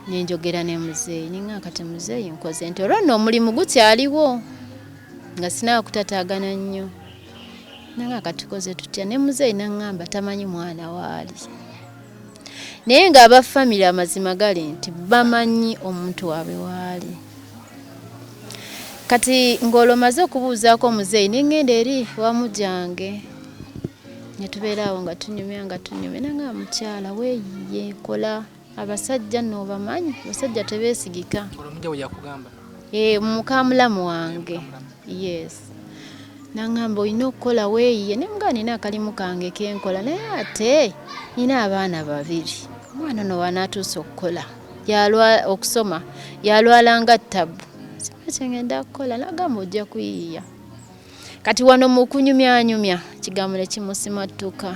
[SPEAKER 1] Ne njogera ne muzeeyi ne ŋŋamba kati muzeeyi nkoze nti olwo nno omulimu gukyaliwo nga sinnaba kutataagana nnyo. Nanga kati tukoze tutya? Ne muzeeyi n'aŋŋamba tamanyi mwana waali. Naye ng'aba famire amazima gali nti bamanyi omuntu waabwe waali. Kati ng'olwo mmaze okubuuzaako muzeeyi ne ŋŋenda eri ewa mujjange. Ne tubeera awo nga tunyumya nga tunyumya n'aŋŋamba mukyala weeyiye kola abasajja nno obamanyi abasajja tebeesigika.
[SPEAKER 2] Olwo mujja we yakugamba?
[SPEAKER 1] Muka mulamu wange. Yes. N'aŋŋamba olina okukola weeyiye ne mugamba nina akalimu kange ke nkola naye ate nina abaana babiri. Omwana ono w'anaatuusa okukola okusoma yalwala nga ttabu. Simanyi kye ŋŋenda kukola n'agamba ojja kuyiiya. Kati wano mu kunyumyanyumya ekigambo ne kimusimattuka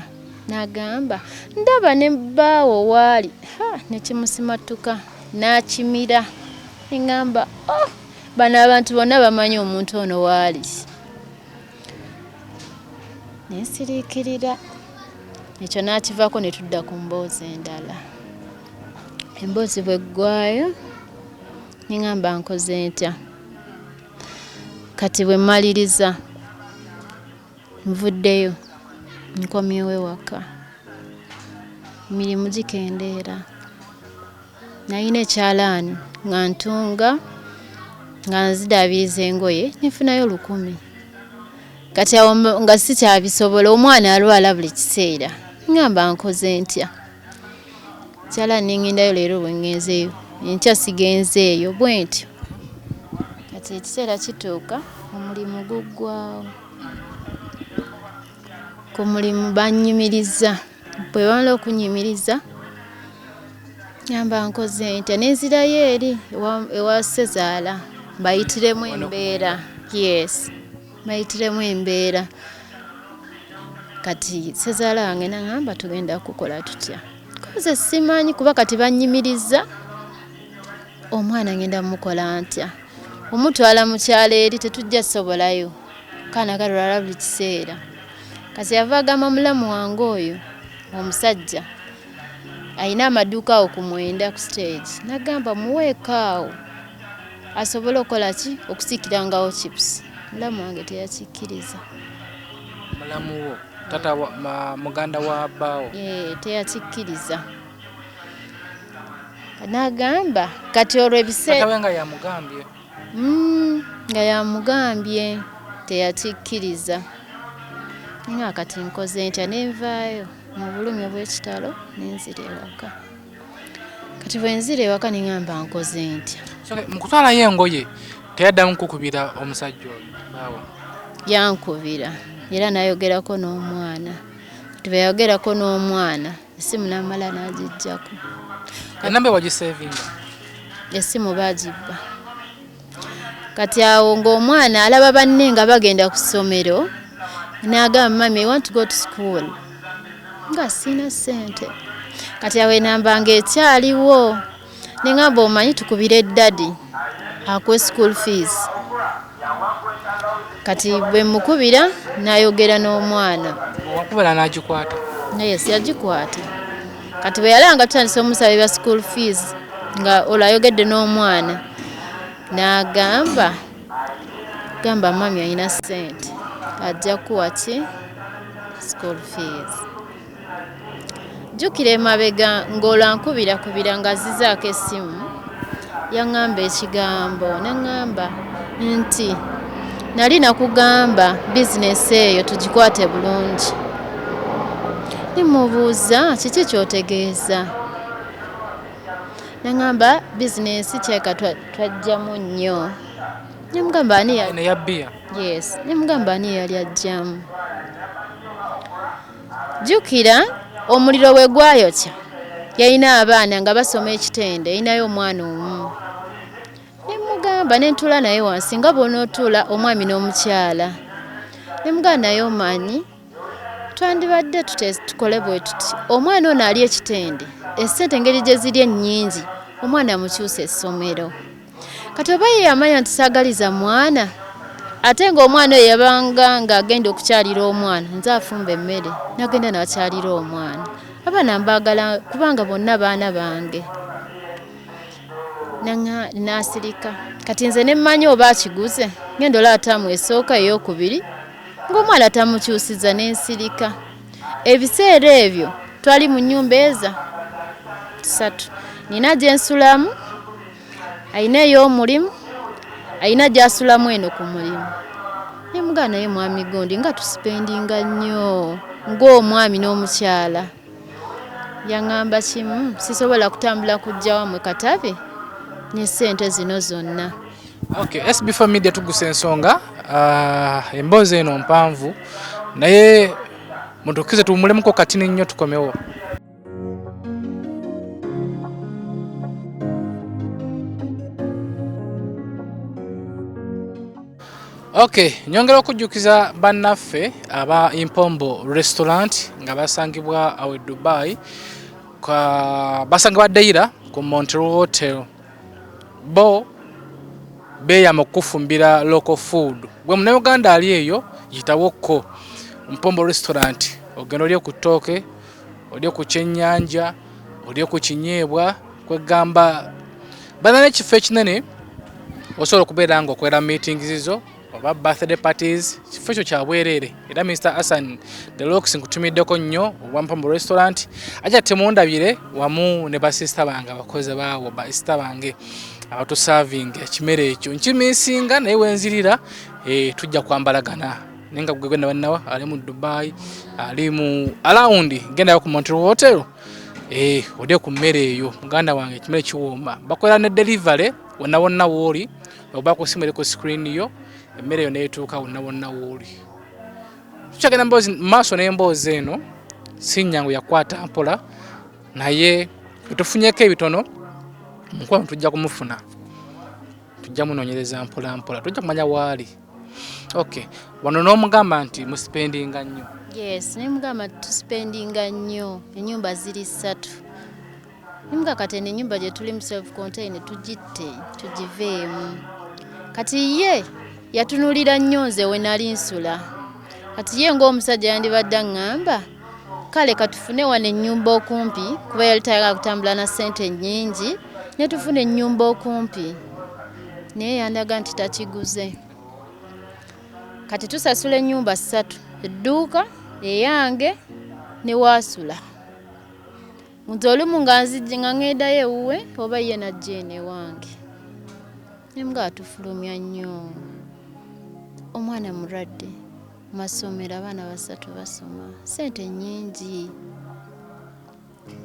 [SPEAKER 1] n'agamba ndaba ne bbaawo waali ne kimusimattuka n'akimira. Ne ŋŋamba oh bano abantu bonna bamanyi omuntu ono waali. Ne nsiriikirira. Ekyo n'akivaako ne tudda ku mboozi endala. Emboozi bw'eggwaayo ne ŋŋamba nkoze ntya? Kati bwe mmaliriza nvuddeyo nkomyewo ewaka. Emirimu gikendeera. Nalina ekyalaani nga ntunga nga nzidaabiriza engoye ne nfunayo 1000. Kati awo nga sikyabisobola omwana alwala buli kiseera. Ŋŋamba nkoze ntya? Kyalaani ne ŋŋendayo leero bwe ŋŋenzeeyo enkya sigenzeeyo bwe ntyo. Kati ekiseera kituuka omulimu guggwaawo. Ku mulimu bannyumiriza. Bwe bamala okunnyumiriza ŋŋamba nkoze ntya? Ne nzirayo eri ewa ssezaala mbayitiremu embeera. Yes, mbayitiremu embeera. Kati ssezaala wange n'aŋŋamba tugenda kukola tutya? Ko nze simanyi kuba kati bannyimirizza omwana ŋŋenda mmukola ntya? Omutwala mu kyalo eri tetujja kusobolayo. Akaana kalwala buli kiseera. Kati yava agamba mulamu wange oyo omusajja alina amaduuka awo ku 9 ku stage n'agamba muweeko awo asobole okukola ki? Okusiikirangawo chips. Mulamu wange teyakikkiriza.
[SPEAKER 2] Mulamu wo tata wa muganda wa bbaawo?
[SPEAKER 1] Teyakikkiriza. N'agamba kati olwo ebiseera
[SPEAKER 2] Taata we nga yamugambye?
[SPEAKER 1] Nga yamugambye teyakikkiriza. Nga kati nkoze ntya? Nenvaayo mu bulumi obw'ekitalo nenzira ewaka. Kati bwe nzira ewaka neŋamba nkoze ntya?
[SPEAKER 2] Mu kutwalayo engoye teyaddamu kukubira omusajja oyo baawa?
[SPEAKER 1] Yankubira era nayogerako n'omwana. Kati bwe yayogerako n'omwana, essimu n'amala n'agiggyako.
[SPEAKER 2] Enamba wagisevinga?
[SPEAKER 1] Essimu baagibba. Kati awo ng'omwana alaba banne nga bagenda ku ssomero, n'agamba, "Mummy, I want to go to school," nga siina ssente. Kati awo enamba ng'ekyaliwo, neŋŋamba, "Omanyi, tukubire daddy akuwe school fees." Kati bwe mukubira n'ayogera n'omwana.
[SPEAKER 2] Wakubira n'agikwata?
[SPEAKER 1] Yes, yagikwata. Kati bwe yalaba nga tutandise omusaba ebya school fees, nga olwo ayogedde n'omwana, n'agamba, "Gamba mummy alina ssente, ajja kuwa ki school fees." Jjukira emabega ng'olwo ankubirakubira nga azzizaako essimu, yaŋŋamba ekigambo, naŋŋamba nti, "Nali nakugamba bizinesi eyo tugikwate bulungi." Nemubuuza, "Kiki ky'otegeeza?" Naŋŋamba bizinesi kyeka twajjamu nnyo. Nemugamba ani
[SPEAKER 2] eno ya bbiya?
[SPEAKER 1] Yes, nemugamba ani yali ajjamu? Jjukira omuliro bwe gwayokya, yalina abaana nga basoma ekitende, yalinayo omwana omu. Nemugamba, nentuula naye wansi nga bw'onootuula omwami n'omukyala, nemugamba, "Naye omanyi twandibadde tukole bwe tuti, omwana ono ali ekitende, essente engeri gye ziri ennyingi, omwana mukyusa essomero." Kati oba ye yamanya nti saagaliza mwana, ate ng'omwana oyo yabanga ng'agenda okukyalira omwana, nze afumba emmere nagenda n'akyalira omwana. Abaana mbaagala kubanga bonna baana bange. N'asirika. Kati nze ne mmanyi oba akiguze, ngenda olaba taamu esooka, eyokubiri, ng'omwana tamukyusiza, n'ensirika. Ebiseera ebyo twali mu nnyumba eza ssatu: nina gye nsulamu, alina ey'omulimu, alina gy'asulamu eno ku mulimu. Nemugamba, "Naye mwami gundi, nga tusipendinga nnyo ng'omwami n'omukyala." Yaŋŋamba kimu, "Sisobola kutambula kujja wammwe Katabi ne ssente zino zonna."
[SPEAKER 2] Okay, SB4 Media, tugusa ensonga. Emboozi eno mpanvu, naye mutukize tuwumulemuko katini nnyo, tukomewo. Okay, nyongera okujjukiza bannaffe aba Impombo Restaurant nga basangibwa awo e Dubai, basangibwa Deira ku Montreal Hotel. Bo beeyama okukufumbira local food. Gwe Munnayuganda ali eyo, yitawokko Mpombo Restaurant, ogenda olye ku ttooke, olye ku kyennyanja, olye ku kinyeebwa. Kwegamba balina n'ekifo ekinene osobola okubeera nga okolera meetings zo oba birthday parties. Kifo ekyo kya bwereere. Era Mr Hassan The Rocks, nkutumiddeko nnyo obwa Mpombo Restaurant. Aja temundabire wamu ne basista bange, abakozi baawo, basista bange abatusavinga ekimere ekyo nkimisinga, naye wenzirira tujja kwambalagana. Naye nga gwe gwe ali mu Dubai, ali mu around, gendayo ku Montreal Hotel, olye ku mmere eyo, muganda wange, ekimere kiwooma. Bakolera ne delivery wonna wonna wooli, oba ku simu eri ku screen yo, emmere eyo neetuuka wonna wonna wooli. Tukyagenda mboozi maaso n'emboozi eno si nnyangu, yakwata mpola, naye tufunyeko ebitono. Mukwano tujja kumufuna, tujja munoonyereza mpola mpola, tujja kumanya waali. Okay, wano n'omugamba nti musipendinga nnyo.
[SPEAKER 1] Yes, nemugamba tusipendinga nnyo, ennyumba ziri ssatu. Nemugamba kati eno ennyumba gye tuli mu self contain tugitte tugiveemu. Kati ye yatunulira nnyo nze we nali nsula. Kati ye ng'omusajja yandibadde aŋŋamba, "Kale katufune wano ennyumba okumpi," kuba yali tayagala kutambula na ssente nnyingi, ne tufuna ennyumba okumpi. Naye yandaga nti takiguze. Kati tusasula ennyumba ssatu: edduuka, eyange ne waasula. Nze olumu nga nzijja nga ŋŋendayo ewuwe oba ye n'ajja eno ewange. Nemugamba tufulumya nnyo, omwana mulwadde. Masomero, abaana basatu basoma, sente nnyingi.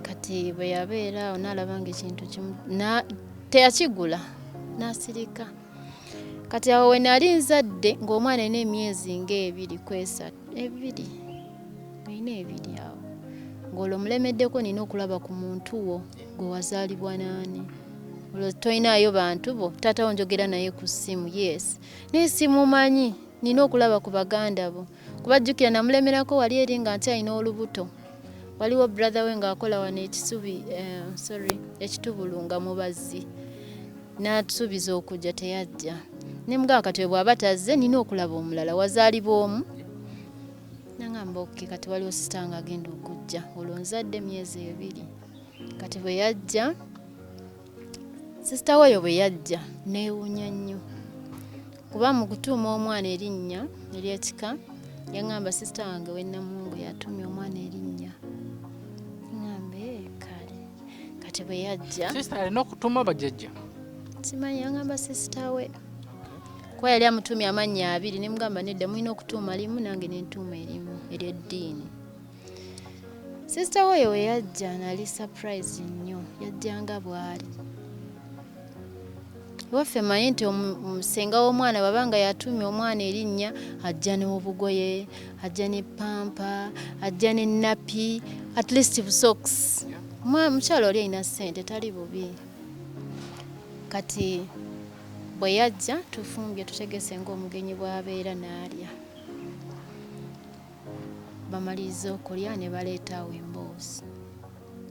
[SPEAKER 1] Kati bwe yabeera awo n'alaba nga ekintu kimu teyakigula, n'asirika. Kati awo we nali nzadde ng'omwana alina emyezi ng'ebiri ku esatu, ebiri, alina ebiri awo, ng'olwo mulemeddeko, nina okulaba ku muntu wo gwe wazaalibwa naani. Olwo tolinaayo bantu bo, taata wo njogera naye ku ssimu, yes, naye simumanyi. Nina okulaba ku baganda bo, kuba jjukira namulemerako wali eri nga nkyalina olubuto. Waliwo brother we ng'akola wano ekisubi, sorry, ekitubulu, nga mubazzi, n'atusuubiza okujja, teyajja. Ne mugamba kati bw'aba tazze, nina okulaba omulala wazaalibwa omu. Nangamba okay, kati waliwo sister nga agenda okujja. Olwo nzadde emyezi 2. Kati bwe yajja sister we oyo, bwe yajja neewuunya nnyo, kuba mu kutuuma omwana erinnya ery'ekika yaŋŋamba sister wange w'e yatuumye omwana erinnya. Ŋŋamba, "Eh, kale." Kati bwe yajja
[SPEAKER 2] Sister alina okutuuma bajjajja?
[SPEAKER 1] Simanyi, yaŋŋamba sister we, kuba yali amutuumye amannya abiri. Ne mugamba nedda, mulina okutuuma limu, nange nentuuma erimu ery'eddiini. Sister we oyo we yajja nali surprise nnyo. Yajja nga bw'ali ewaffe. Manyi nti omusenga w'omwana bw'aba nga yatuumye omwana erinnya, ajja n'obugoye, ajja ne pamper, ajja ne nappy, at least busocks. Mukyala oli alina ssente, tali bubi. Kati bwe yajja, tufumbye, tutegese ng'omugenyi bw'abeera n'alya. Bamaliriza okulya ne baleeta awo emboozi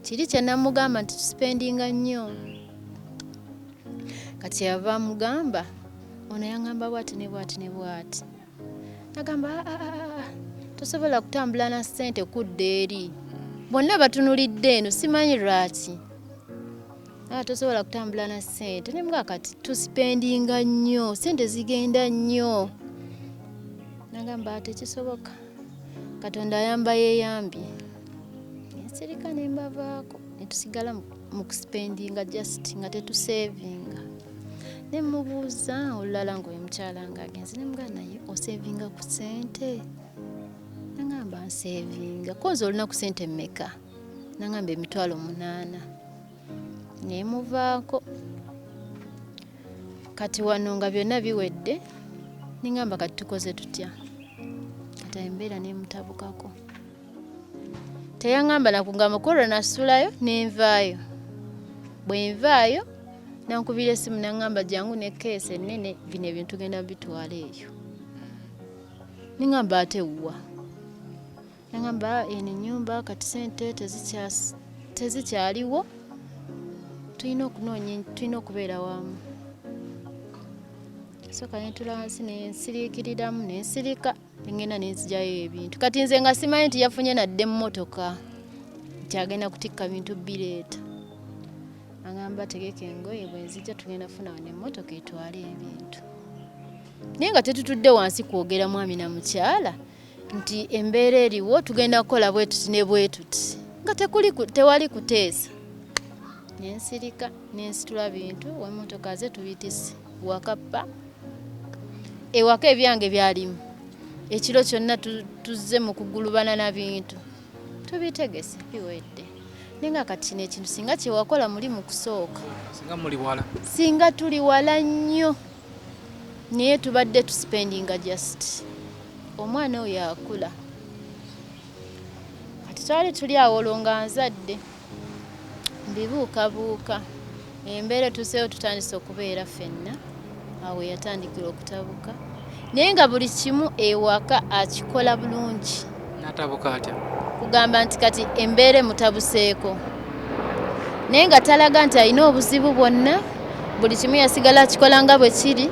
[SPEAKER 1] kiri kye namugamba nti tuspendinga nnyo. Kati yava amugamba, ono yaŋŋamba bwati ne bwati ne bwati. Agamba, "Ah, ah, ah, ah, tosobola kutambula na ssente kudda eri, bonna batunulidde eno, simanyi lwaki. Ah, tosobola kutambula na ssente." Ne mugamba kati tuspendinga nnyo, ssente zigenda nnyo. Nagamba tekisoboka, Katonda ayamba yeeyambye. Ensirika ne mbavaako, ne tusigala mu kuspendinga just nga tetusavinga. Ne mubuuza olulala ng'oyo mukyala ng'agenze, ne mugamba naye osavinga ku ssente? Nagamba nsavinga. Konze olina ku ssente mmeka? Nagamba 800,000. Ne muvaako. Kati wano nga byonna biwedde, ningamba kati tukoze tutya? Kati embeera nemutabukako, teyaŋŋamba nakugamba kwolwo nasulayo nenvaayo. Bwe nvaayo nankubira essimu, naŋŋamba jangu ne case ennene, bino ebintu tugenda bitwala eyo. Niŋŋamba ate wa? Naŋŋamba eno ennyumba kati sente tezikyaliwo, tulina okunoonya, tulina okubeera wamu. Sooka nentula wansi nensiriikiriramu, nensirika, nengenda nenzigyayo ebintu. Kati nze nga simanyi nti yafunye nadde emmotoka, nti agenda kutikka bintu bireeta. Agamba tegeka engoye, bwe nzijja tugenda kufuna wano emmotoka etwale ebintu. Naye nga tetutudde wansi kwogera mwami na mukyala nti embeera eriwo, tugenda kukola bwe tuti ne bwe tuti, nga tekuli tewali kuteesa. Nensirika, nensitula bintu, wemmotoka ze tubitise wakappa ewaka. Ebyange byalimu ekiro kyonna, tuzze mu kugulubana na bintu, tubitegese, biwedde. Naye nga kati kino ekintu singa kyewakola muli mu kusooka,
[SPEAKER 2] Singa muli wala.
[SPEAKER 1] Singa tuli wala nnyo, naye tubadde tuspendinga just. Omwana oyo akula. Kati twali tuli awo olwo nga nzadde, mbibuukabuuka, embeera etuuseewo, tutandise okubeera ffenna. Awo yatandikira okutabuka, naye nga buli kimu ewaka akikola bulungi.
[SPEAKER 2] Natabuka atya?
[SPEAKER 1] Kugamba nti kati embeera emutabuseeko, naye nga talaga nti alina obuzibu bwonna. Buli kimu yasigala akikola nga bwe kiri,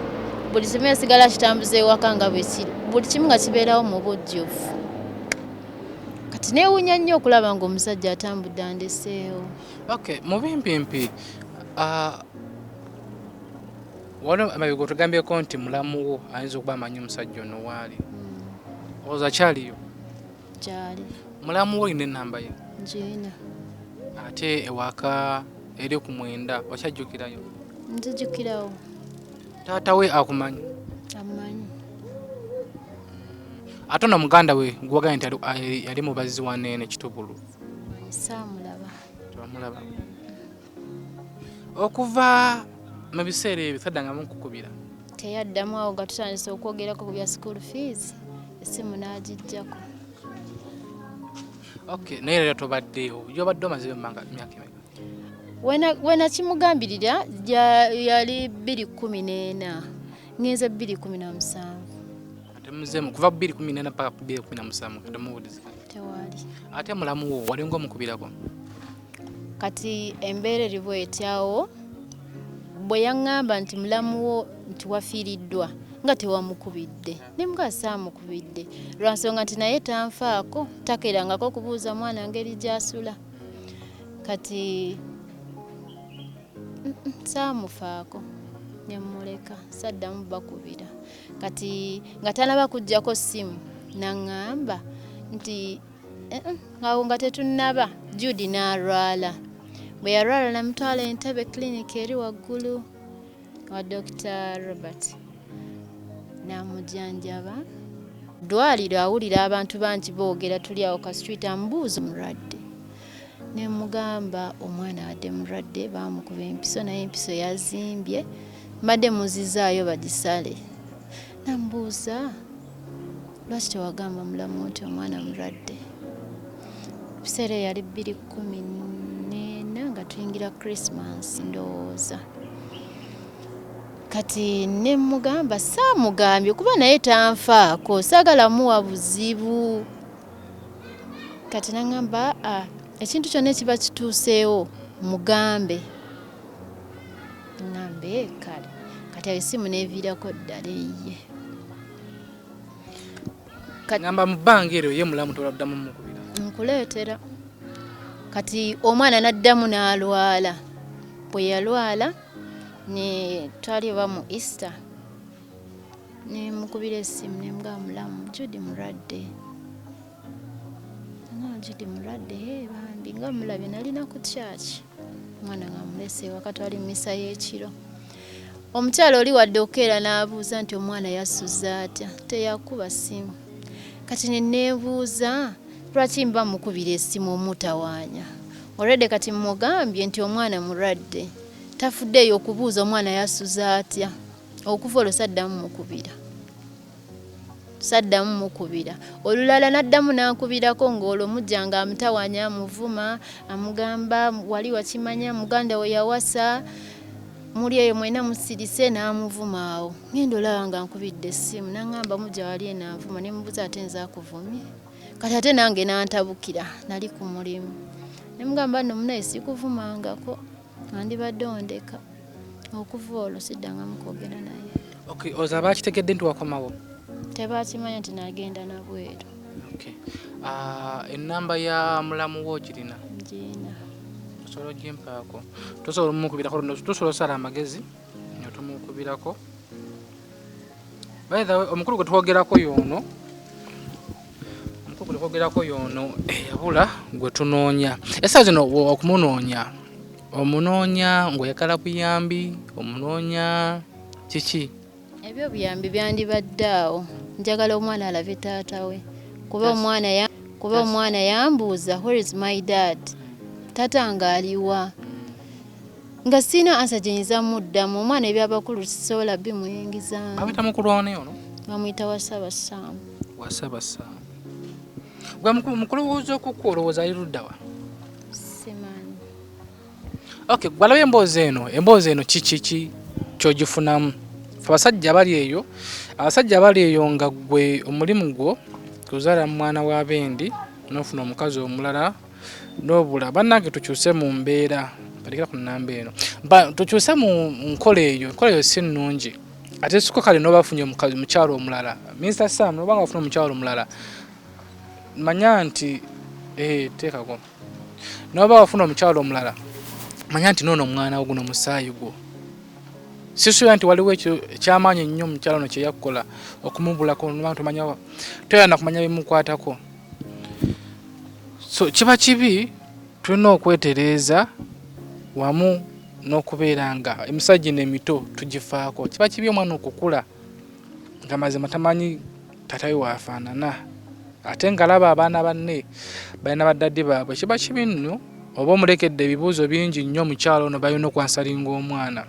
[SPEAKER 1] buli kimu yasigala akitambuza ewaka nga bwe kiri, buli kimu nga kibeerawo mu bujjuvu. Kati neewuunya nnyo okulaba ng'omusajja atambudde andeseewo.
[SPEAKER 2] Okay, mu bimpimpi, wano amabega otugambyeko nti mulamu wo ayinza okuba amanyi omusajja ono waali. Olowooza akyaliyo?
[SPEAKER 1] Kyali.
[SPEAKER 2] Mulamu wo olina enamba ye?
[SPEAKER 1] Ngiina.
[SPEAKER 2] Ate ewaka eri ku 9 okyajjukirayo?
[SPEAKER 1] Nzijukirawo.
[SPEAKER 2] Taata we akumanyi?
[SPEAKER 1] Amumanyi.
[SPEAKER 2] Ate ono muganda we gwagambye nti yali mubazzi wa Nene Kitubulu.
[SPEAKER 1] Saamulaba.
[SPEAKER 2] Tewamulaba. Okuva mu biseera ebyo taddangamu nkukubira?
[SPEAKER 1] Teyaddamu awo nga tutandise okwogerako ku bya school fees, essimu n'agiggyako.
[SPEAKER 2] Okay, naye leero tobaddeewo. Gy'obadde omaze emmanga myaka emeka?
[SPEAKER 1] Wenakimugambirira yali 2014, ngenze 2017.
[SPEAKER 2] Ate muzeemu kuva 2014 paka 2017 kati muwuliziganya?
[SPEAKER 1] Tewali.
[SPEAKER 2] Ate mulamu wo walinga omukubirako?
[SPEAKER 1] Kati embeera eri bwetyawo, bwe yaŋŋamba nti mulamu wo nti wafiiriddwa nga tewamukubidde, ne mugaa saamukubidde lwa nsonga nti naye tanfaako, takeerangako okubuuza mwana ngeri gy'asula. Kati saamufaako ne mmuleka, saddamu bakubira. Kati nga tanaba kuggyako ssimu n'aŋŋamba nti awo nga tetunnaba, Jude n'alwala. Bwe yalwala namutwala Entebbe clinic eri waggulu wa Dr. Robert n'amujjanjaba. Ddwaliro awulira abantu bangi boogera, tuli awo ka street, ambuuza mulwadde. Ne mugamba omwana abadde mulwadde, baamukuba empiso naye empiso yazimbye, mbadde muzizaayo bagisale. Nambuuza lwaki tewagamba mulamu nti omwana mulwadde. Ebiseera yali 2014 nga tuyingira Christmas ndowooza. Kati ne mugamba saamugambye kuba naye tanfaako, saagala muwa buzibu. Kati n'aŋŋamba ekintu kyonna ekiba kituuseewo mugambe. Ŋŋambe kale. Kati ayo essimu n'eviirako ddala eyiye.
[SPEAKER 2] Ŋŋamba mu bbanga eryo ye mulamu toladdamu mukubira?
[SPEAKER 1] Nkuleetera. Kati omwana n'addamu n'alwala. Bwe yalwala ne twali oba mu Easter, ne mukubira essimu ne mugamba mulamu Jude mulwadde. Nga Jude mulwadde, bambi nga mulabye nalina ku church. Omwana nga mulese ewaka twali mu misa y'ekiro. Omukyala oli wadde okukeera n'abuuza nti omwana yasuze atya, teyakuba ssimu. Kati ne neebuuza lwaki mba mukubira essimu omutawaanya. Already kati mugambye nti omwana mulwadde, tafuddeeyo okubuuza omwana yasuze atya. Okuva olwo saddamu mukubira. Saddamu mukubira. Olulala n'addamu n'ankubirako ng'olwo mujja nga amutawaanya, amuvuma, amugamba wali wakimanya muganda we yawasa, muli eyo mwena musirise, n'amuvuma awo. Ngenda olaba nga nkubidde essimu n'aŋŋamba mujja wali eno anvuma, ne mubuuza ate nze akuvumye. Kati ate nange n'antabukira, nali ku mulimu. Ne mugamba nno munnaye sikuvumangako, wandibadde ondeka. Okuva olwo siddangamu kwogera naye.
[SPEAKER 2] Okay, oza baakitegedde nti wakomawo?
[SPEAKER 1] Tebaakimanya nti nagenda nabweru.
[SPEAKER 2] Okay. Ennamba ya mulamu wo ogirina?
[SPEAKER 1] Ngirina.
[SPEAKER 2] Osobola ogimpaako? Tosobola omukubirako, tusobola osala amagezi nga tumukubirako. By the way, omukulu gwe twogerako y'ono. Omukulu gwe twogerako y'ono eyabula gwe tunoonya. Essaawa zino okumunoonya, omunoonya ng'oyagala buyambi, omunoonya kiki?
[SPEAKER 1] Ebyobuyambi byandibadde awo. Njagala omwana alabe taata we. Kuba omwana yambuuza where is my dad? Taata ng'aliwa? Nga sirina answer gye nyinza muddamu. Omwana ebyabakulu sisobola bimuyingizaamu.
[SPEAKER 2] Bamuyita mukulu wani ono?
[SPEAKER 1] Bamuyita Wasaba Sam.
[SPEAKER 2] Wasaba Sam. Gwe mukulowooza okukwo olowooza ali ludda wa?
[SPEAKER 1] Simanyi.
[SPEAKER 2] Okay, gwalabye emboozi eno. Emboozi eno kiki ki ky'ogifunamu? Ffe abasajja bali eyo, abasajja bali eyo nga ggwe omulimu gwo kuzaala mwana wa bendi n'ofuna omukazi omulala n'obula. Bannange tukyuse mu mbeera, balekera ku nnamba eno. Tukyuse mu nkola eyo, enkola eyo si nnungi. Ate siko kale n'oba afunye omukazi mukyalo omulala. Mr. Sam n'oba nga afuna omukyalo omulala, manya nti teekako. N'oba wafuna omukyalo omulala, manya nti n'ono omwana wo guno musaayi gwo. Sisuubira nti waliwo ekyo ekyamaanyi ennyo omukyalo ono kye yakukola okumubulako, n'oba tomanya, toyagala na kumanya bimukwatako. So kiba kibi, tulina okwetereeza wamu n'okubeera nga emisajja gino emito tugifaako. Kiba kibi omwana okukula nga mazima tamanyi Taata we waafaanana ate ng'alaba abaana banne balina baddaddi baabwe. Kiba kibi nno oba omulekedde ebibuuzo bingi nnyo omukyala ono balina okwansalinga omwana.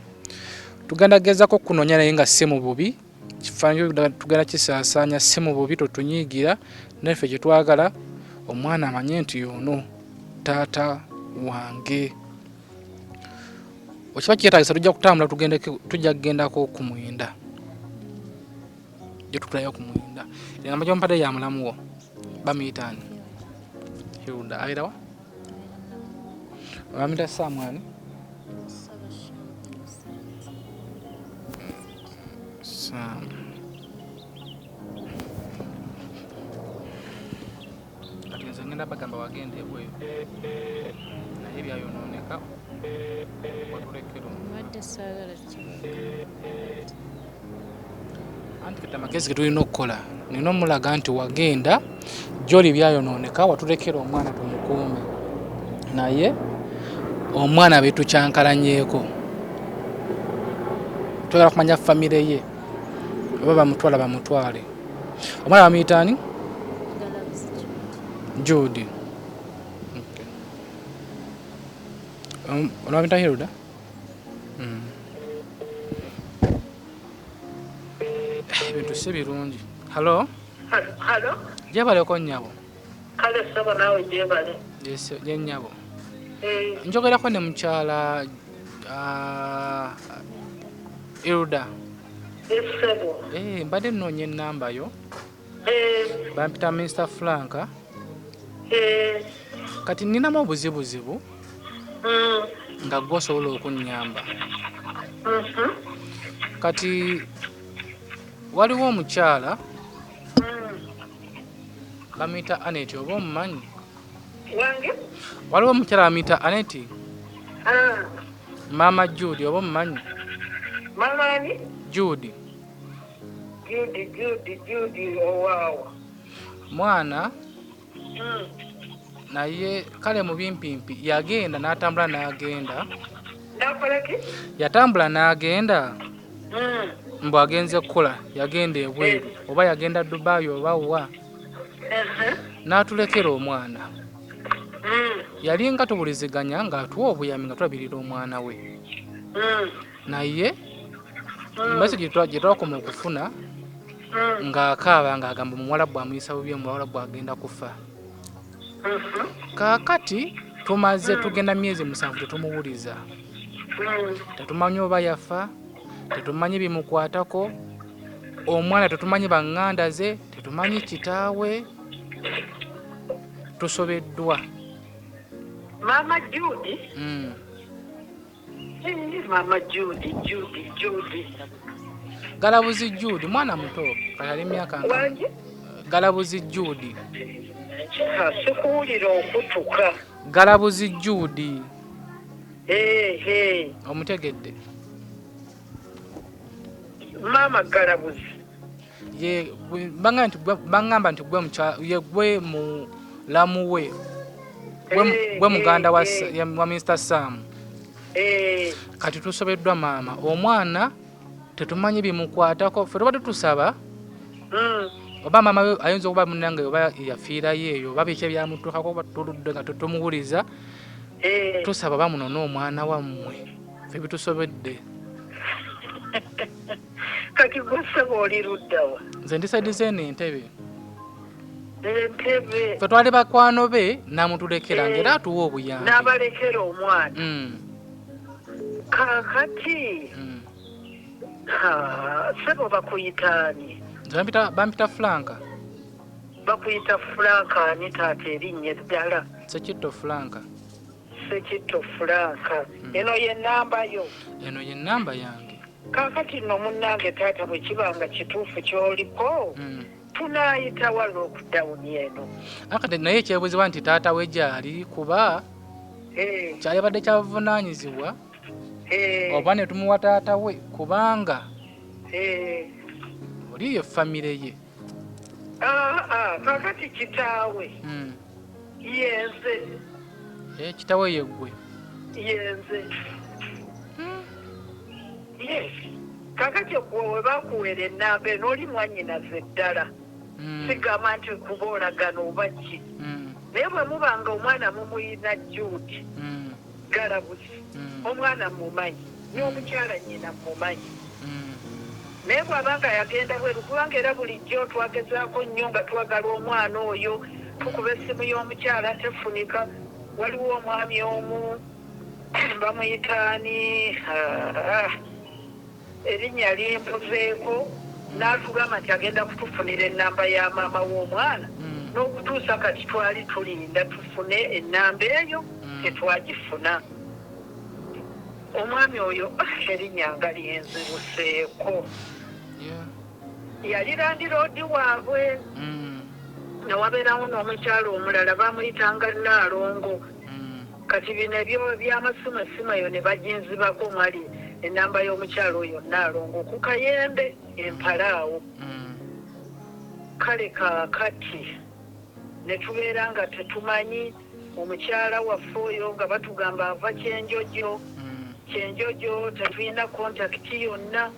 [SPEAKER 2] Tugenda gezaako okukunoonya naye nga si mu bubi, kifaananyi tugenda kisaasaanya si mu bubi, totunyiigira, naye ffe kye twagala omwana amanye nti ono taata wange. Okiba kyetaagisa tujja kutambula tujja kugendako ku mwenda gye tukulayo ku mwenda. Enamba gyompadde ya mulamu wo bamuyita ani? Hilda. Abeerawa? Bamuyita Sam ani? Sam. Kati nze ngenda bagamba wagenda ebweru naye byayonooneka watulekera.
[SPEAKER 1] Mbadde saagala kibagamba.
[SPEAKER 2] Anti kati amagezi ge tulina okukola, nina omulaga nti wagenda gyoli byayonooneka, watulekera omwana tumukuume, naye omwana betukyankalanyeeko, twagala kumanya famire ye oba bamutwala bamutwale. Omwana bamuyita ani? Jude. Okay. Ono bamuyita Hilda. Ebintu si birungi. Halo.
[SPEAKER 3] Halo.
[SPEAKER 2] Gyebaleko nnyabo.
[SPEAKER 3] Kale ssebo, naawe gyebale.
[SPEAKER 2] Yes, ye nnyabo. Njogerako ne mukyala Hilda?
[SPEAKER 3] Ssebo.
[SPEAKER 2] Mbadde nnoonya ennamba yo. Bampita Mr Frank. Kati nninamu obuzibuzibu nga gwe osobola okunnyamba. Kati waliwo omukyala bamuyita Anet, oba omumanyi?
[SPEAKER 3] Wange?
[SPEAKER 2] Waliwo omukyala bamuyita Anet, maama Jude, oba omumanyi?
[SPEAKER 3] Mama ani?
[SPEAKER 2] Jude.
[SPEAKER 3] Jude, Jude, Jude owaawa?
[SPEAKER 2] Mwana naye kale mu bimpimpi yagenda n'atambula n'agenda.
[SPEAKER 3] Nakolaki?
[SPEAKER 2] Yatambula n'agenda mbu agenze kukola, yagenda ebweru oba yagenda Dubai oba wa, n'atulekera omwana. Yali nga tuwuliziganya ng'atuwa obuyambi nga tulabirira omwana we, naye message gye twakoma okufuna ng'akaaba ng'agamba omuwala bw'amuyisa bubi, omuwala bw'agenda kufa. Kaakati tumaze tugenda myezi 7 tetumuwuliza, tetumanyi oba yafa, tetumanyi bimukwatako omwana, tetumanyi baŋŋanda ze, tetumanyi kitaawe, tusobeddwa.
[SPEAKER 3] Maama Jude?
[SPEAKER 2] Mm.
[SPEAKER 3] Maama Jude, Jude, Jude.
[SPEAKER 2] Galabuzi Jude, mwana muto kati ali myaka
[SPEAKER 3] Wange?
[SPEAKER 2] Galabuzi Jude.
[SPEAKER 3] Ha, sikuwulira okutuka.
[SPEAKER 2] Galabuzi Jude.
[SPEAKER 3] Ehe.
[SPEAKER 2] Omutegedde?
[SPEAKER 3] Maama Galabuzi.
[SPEAKER 2] Ye baŋŋamba nti gwe ye gwe mulamu we, gwe muganda wa Mr Sam. Kati tusobeddwa maama, omwana tetumanyi bimukwatako. Ffe tubadde tusaba oba maama we ayinza okuba munange oba yafiirayo eyo oba biki ebyamutuukako, oba tuludde nga tetumuwuliza. Tusaba bamunone omwana wammwe, ffe bitusobedde.
[SPEAKER 3] Kati gwe ssebo oli luddawa?
[SPEAKER 2] Nze ndi side zeeno Entebe.
[SPEAKER 3] Entebe.
[SPEAKER 2] Ffe twali bakwano be n'amutulekera ng'era atuwa obuyambi.
[SPEAKER 3] N'abalekera omwana?
[SPEAKER 2] Mm.
[SPEAKER 3] Kaakati ha, ssebo bakuyitaani?
[SPEAKER 2] Nze bampita Franka.
[SPEAKER 3] Bakuyita Franka ani taata, erinnya eddala?
[SPEAKER 2] Sekitto Franka.
[SPEAKER 3] Sekitto Franka. Eno ye namba yo?
[SPEAKER 2] Eno ye namba yange.
[SPEAKER 3] Kaakati nno munnange taata, bwe kiba nga kituufu ky'oliko, tunaayitawa lockdown eno?
[SPEAKER 2] Akati naye ekyebuuzibwa nti taata we gyali, kuba kyalibadde kyabuvunaanyizibwa oba ne tumuwa taata we, kubanga oli ye famire ye.
[SPEAKER 3] Ah, ah, kaakati kitaawe yenze.
[SPEAKER 2] Kitaawe yeggwe?
[SPEAKER 3] Yenze, yes. Kaakati okuwa we bakuweera ennamba eno, oli mwannyinaze ddala. Sigamba nti kuboolagana oba ki, naye bwe muba nga omwana mumuyina Jude Galabuzi, omwana mumanyi, n'omukyala nnyina mumanyi. Naye bw'aba nga yagenda bweru, kubanga era bulijjo twagezaako nnyo nga twagala omwana oyo, tukuba essimu y'omukyala tefunika. Waliwo omwami omu bamuyita ani, erinnya limbuzeeko, n'atugamba nti agenda kutufunira ennamba ya maama w'omwana. N'okutuusa kati twali tulinda tufune ennamba eyo, tetwagifuna. Omwami oyo erinnya nga linziruseeko, yali landlord waabwe. Newabeerawo n'omukyala omulala bamuyitanga Naalongo. Kati bino ebyo by'amasimu, essimu eyo ne baginzibako mwali ennamba y'omukyala oyo Naalongo ku Kayembe empalaawo. Kale kaakati ne tubeera nga tetumanyi omukyala waffe oyo, nga batugamba ava Kyenjojo. Kyenjojo tetulina contact yonna.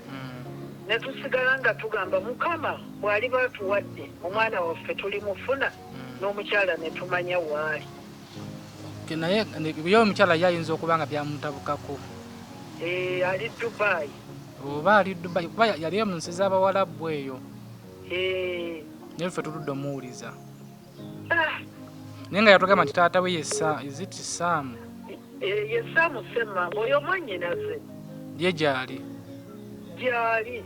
[SPEAKER 3] Ne tusigala nga tugamba Mukama bw'aliba atuwadde omwana waffe tulimufuna, n'omukyala ne tumanya waali.
[SPEAKER 2] Naye ye omukyala ye ayinza okuba nga byamutabukako.
[SPEAKER 3] Ali Dubai.
[SPEAKER 2] Oba ali Dubai, kuba yali mu nsi z'Abawalabu eyo. Naye ffe tuludde omuwuliza. Naye nga yatugamba nti taata we ye is it Sam?
[SPEAKER 3] Ye Sam Semmambo oyo mwannyinaze.
[SPEAKER 2] Ye gyali?
[SPEAKER 3] Gyali.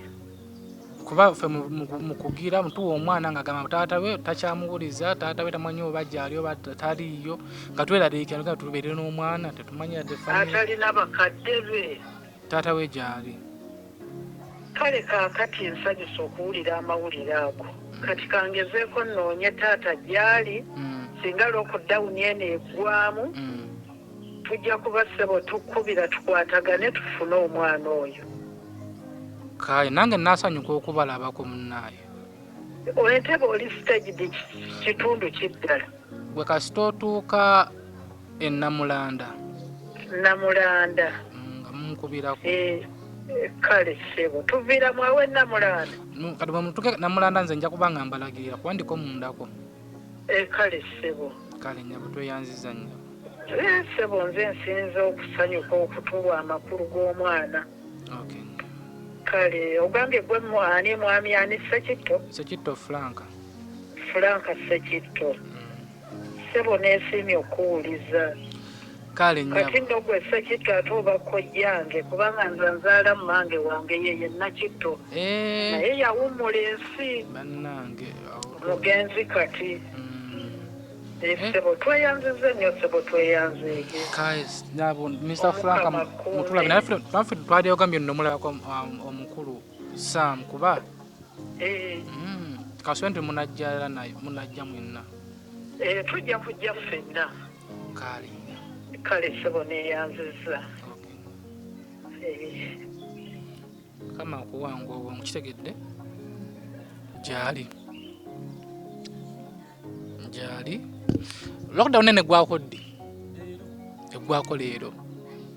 [SPEAKER 2] Kuba ffe mu kugira mutuwa omwana ng'agamba taata we takyamuwuliza, taata we tamanyi oba gyali oba taliiyo, nga tweraliikira nga tubeere n'omwana tetumanyi yadde family.
[SPEAKER 3] Atalina bakadde be.
[SPEAKER 2] Taata we gyali.
[SPEAKER 3] Kale kaakati nsanyusa okuwulira amawulire ago. Kati kangezeeko nnoonye taata gyali. Singa lockdown eno eggwamu, tujja kuba ssebo tukkubira tukwatagane tufune omwana oyo.
[SPEAKER 2] Kale nange naasanyuka okubalabako munnaaye.
[SPEAKER 3] Entebe oli staged kitundu kiddala?
[SPEAKER 2] Gwe kasita otuuka e Namulanda.
[SPEAKER 3] Namulanda.
[SPEAKER 2] Nga munkubirako.
[SPEAKER 3] Kale ssebo, tuviiramu awo e Namulanda.
[SPEAKER 2] Kati bwe mutuuke Namulanda nze nja kuba nga mbalagirira kuba ndiko mundako.
[SPEAKER 3] Kale ssebo.
[SPEAKER 2] Kale nnyabo, tweyanziza nnyo.
[SPEAKER 3] Ssebo, nze nsinza okusanyuka okutuwa amakulu g'omwana. Kale ogambye gwe ani, mwami ani, Sekitto?
[SPEAKER 2] Sekitto Frank.
[SPEAKER 3] Frank Sekitto. Ssebo, neesiimye okuwuliza.
[SPEAKER 2] Kale nnyabo.
[SPEAKER 3] Kati nno gwe Sekitto ate oba kojjange, kubanga nze nzaala mmange wange ye ye Nakitto. Naye yawummula ensi.
[SPEAKER 2] Bannange.
[SPEAKER 3] Mugenzi kati. Ssebo, tweyanzize nnyo, ssebo, tweyanziige.
[SPEAKER 2] Kale nabo Mr Frank mutulabe, naye ffe twali ogambye nno mulabako omukulu Sam kuba kaswe nti munajja naye, munajja mwenna.
[SPEAKER 3] Tujja kujja ffenna.
[SPEAKER 2] Kale.
[SPEAKER 3] Kale ssebo, neeyanziza.
[SPEAKER 2] Kama okuwanga obwo nkitegedde gyali gyali. Lockdown ene eggwako ddi? Eggwako leero.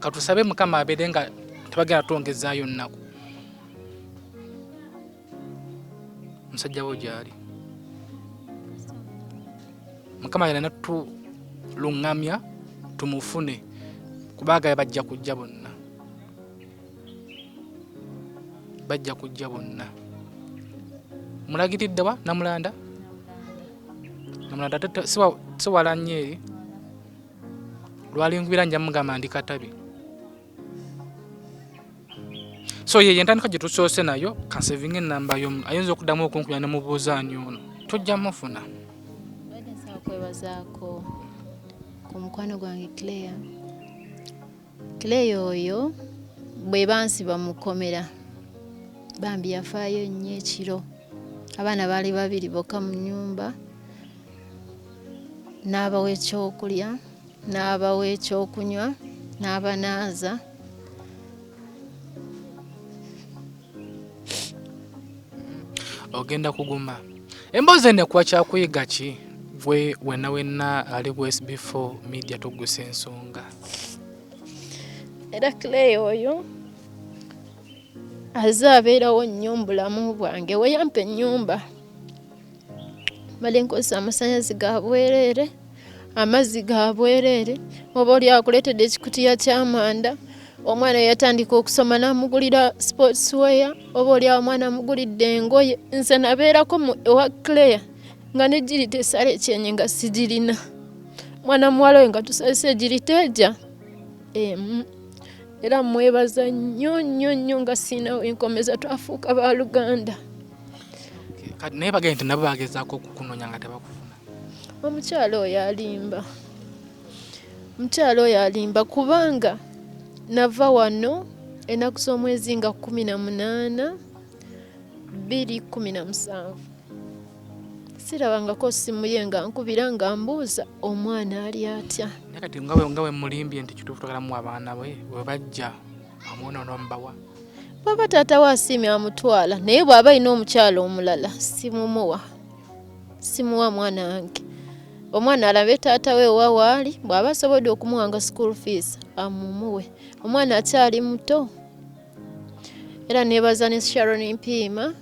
[SPEAKER 2] Katusabe Mukama abeere nga tebagenda twongezaayo nnaku. Musajja wo gyali, Mukama yalina tuluŋŋamya tumufune, kubanga bajja kujja bonna, bajja kujja bonna. Mulagiridde wa? Namulanda, Namulanda ate si wala nnyo eri. Lwalinkubira nja mugamba ndi Katabi. So ye yentandika gye tusoose nayo. Kansevinga enamba yo, ayinza okuddamu okunkubira ne mubuuza ani ono, tujja mufuna.
[SPEAKER 1] Badde nsaba kwebazaako ku mukwano gwange Claire. Claire oyo bwe bansiba mu kkomera, bambi yafaayo nnyo ekiro. Abaana baali babiri bokka mu nnyumba, n'abawa ekyokulya, n'abawa ekyokunywa, n'abanaaza.
[SPEAKER 2] Ogenda kuguma. Emboozi eno ekuwa kyakuyiga ki gwe wenna wenna ali ku SB4 Media? Tugusa ensonga.
[SPEAKER 1] Era Clay oyo aze abeerawo nnyo mu bulamu bwange. We yampa ennyumba. Mbadde nkozesa amasannyalaze ga bwereere, amazzi ga bwereere, oba oli akuleetedde ekikutiya ky'amanda, omwana yatandika okusoma n'amugulira sports wear, oba oli awo omwana amugulidde engoye. Nze nabeerako ewa Claire nga ne esala ekyenyi nga sigirina. Mwana muwala we nga tusazise egirita ejja emu. Era mwebaza nnyo nnyo nnyo nga siina wenkomeza, twafuuka baluganda.
[SPEAKER 2] Kati naye bagenda nti nabo bagezaako okukunoonya nga tebakufuna.
[SPEAKER 1] Omukyala oyo alimba, omukyala oyo alimba, kubanga nava wano ennaku z'omwezi nga 18 2017, sirabangako simu ye nga nkubira nga mbuuza omwana ali atya.
[SPEAKER 2] Naye kati nga we mulimbye nti kituufu twagala muwa abaana bwe, bwe bajja omwana onomubawa?
[SPEAKER 1] Bw'aba taata we asiimye amutwala, naye bw'aba alina omukyala omulala simumuwa, simuwa mwana wange. Omwana alabe taata we wa waali, bw'aba asobodde okumuwanga school fees amumuwe, omwana akyali muto. Era neebaza ne Sharon Mpiima.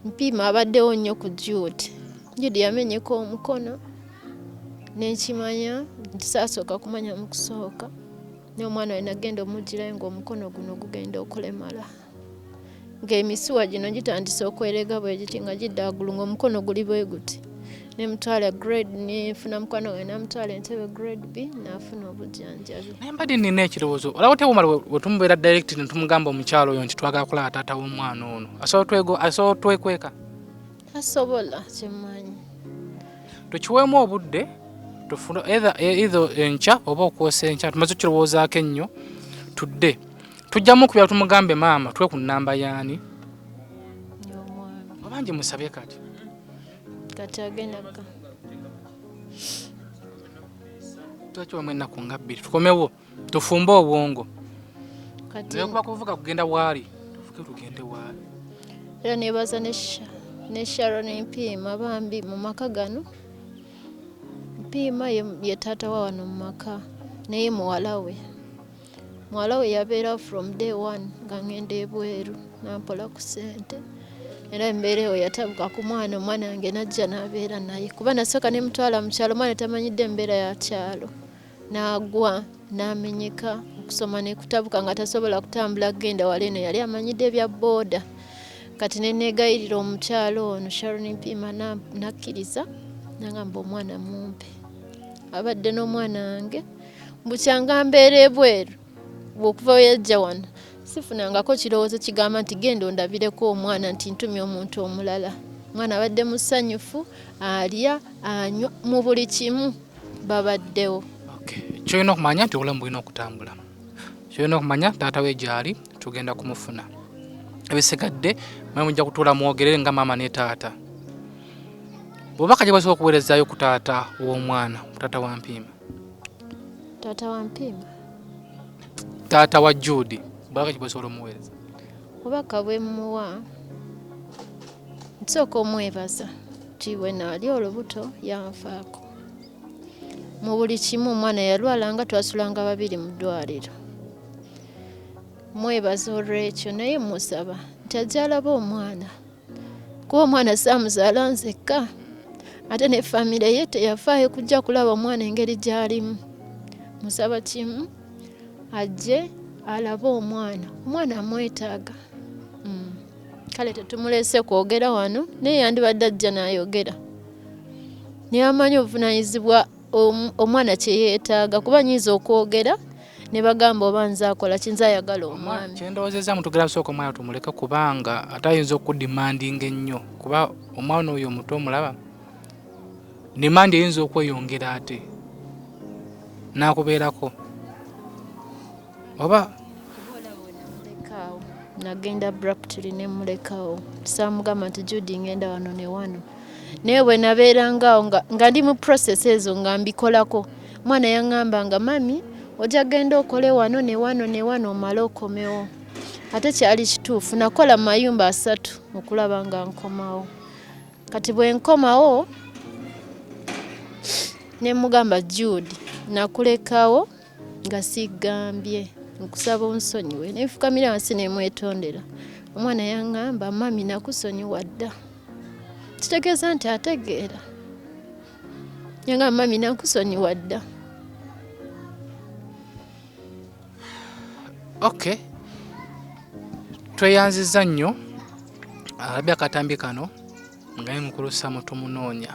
[SPEAKER 1] Mpiima abaddewo nnyo ku Jude. Jude yamenyeka omukono nenkimanya nti saasooka kumanya mu kusooka, naye omwana we nagenda omugirayo ng'omukono guno gugenda okulemala, ng'emisuwa gino gitandise okwerega bwe giti nga gidda waggulu, ng'omukono guli bwe guti. Nemutwala grade, nenfuna mukwano gwange namutwala Entebbe grade B n'afuna obujjanjabi.
[SPEAKER 2] Naye mbadde nina ekirowoozo, olaba otya bwomala bwe tumubeera direct ne tumugamba omukyalo oyo nti twagala kulaba taata w'omwana ono, asobola otwekweka?
[SPEAKER 1] Asobola, kyemmanyi.
[SPEAKER 2] Tukiweemu obudde, tufune either enkya oba okwosa enkya, tumaze okukirowoozaako ennyo, tudde tujjamu okubya tumugambe maama tuwe ku nnamba yaani
[SPEAKER 1] y'omwami.
[SPEAKER 2] Oba ngimusabye kati?
[SPEAKER 1] Kati agenda ka
[SPEAKER 2] Twakiwamu ennaku nga 2, tukomewo tufumbe obwongo.
[SPEAKER 1] Kati
[SPEAKER 2] Naye kuba kuvuga kugenda waali, tuvuge tugende waali.
[SPEAKER 1] Era nebaza ne Sharon Mpiima bambi mu maka gano. Mpiima ye taata wa wano mu maka, naye muwala we. Muwala we yabeera from day one nga ngenda ebweru nampola ku ssente. Era embeera eyo yatabuka ku mwana, omwana wange najja n'abeera naye. Kuba nasooka ne mutwala mu kyalo, omwana tamanyidde embeera ya kyalo. N'agwa, n'amenyeka, okusoma ne kutabuka nga tasobola kutambula kugenda wala eno, yali amanyidde ebya booda. Kati ne neegayirira omukyalo ono Sharon Mpiima n'akkiriza, n'angamba omwana mumpe. Abadde n'omwana wange bukyanga mbeera ebweru, bw'okuva we yajja wano sifunangako kirowoozo kigamba nti genda ondabireko omwana, nti ntumye omuntu omulala. Omwana abadde musanyufu, alya, anywa, mu buli kimu babaddewo.
[SPEAKER 2] Kyolina okumanya nti obulamu bulina okutambula. Kyolina okumanya taata we gy'ali, tugenda kumufuna. Ebisigadde mwe mujja kutuula mwogerere nga maama ne taata. Bw'obubaka gye basobola okuweerezaayo ku taata w'omwana, taata wa Mpiima.
[SPEAKER 1] Taata wa Mpiima?
[SPEAKER 2] Taata wa Jude, bubaka ki bw'osobola omuweereza?
[SPEAKER 1] Obubaka bwe mmuwa, nsooka omwebaza nti bwe naali olubuto yanfaako. Mu buli kimu, omwana yalwalanga twasulanga babiri mu ddwaliro. Mwebaza olw'ekyo, naye musaba nti ajje alabe omwana. Kuba omwana saamuzaala nzekka, ate ne famire ye teyafaayo kujja kulaba omwana engeri gy'alimu. Musaba kimu, ajje alabe omwana, omwana amwetaaga. Kale tetumuleese kwogera wano, naye yandibadde ajja n'ayogera. Naye amanyi obuvunaanyizibwa omwana kye yeetaaga, kuba nnyinza okwogera ne bagamba oba nze akola ki, nze ayagala omwami.
[SPEAKER 2] Kyendowoozezza mutugera kusooka omwana tumuleke, kubanga ate ayinza okudimandinga ennyo, kuba omwana oyo omuto omulaba dimandi eyinza okweyongera ate n'akubeerako oba
[SPEAKER 1] nagenda abruptly ne mulekawo. Saamugamba nti Jude ngenda wano ne wano, naye bwe nabeerangaawo nga ndi mu process ezo nga mbikolako, omwana yaŋŋamba nga mami ojja genda okole wano ne wano ne wano omale okomewo. Ate kyali kituufu, nakola mu mayumba 3 okulaba nga nkomawo. Kati bwe nkomawo ne mugamba Jude nakulekawo nga sigambye, nkusaba onsonyiwe, ne nfukamira wansi ne mwetondera. Omwana yaŋŋamba mami nakusonyiwa dda, kitegeeza nti ategeera. Yangamba mami nakusonyiwa dda.
[SPEAKER 2] Okay, tweyanziza nnyo alabye akatambi kano nga ye mukulu Samu tumunoonya,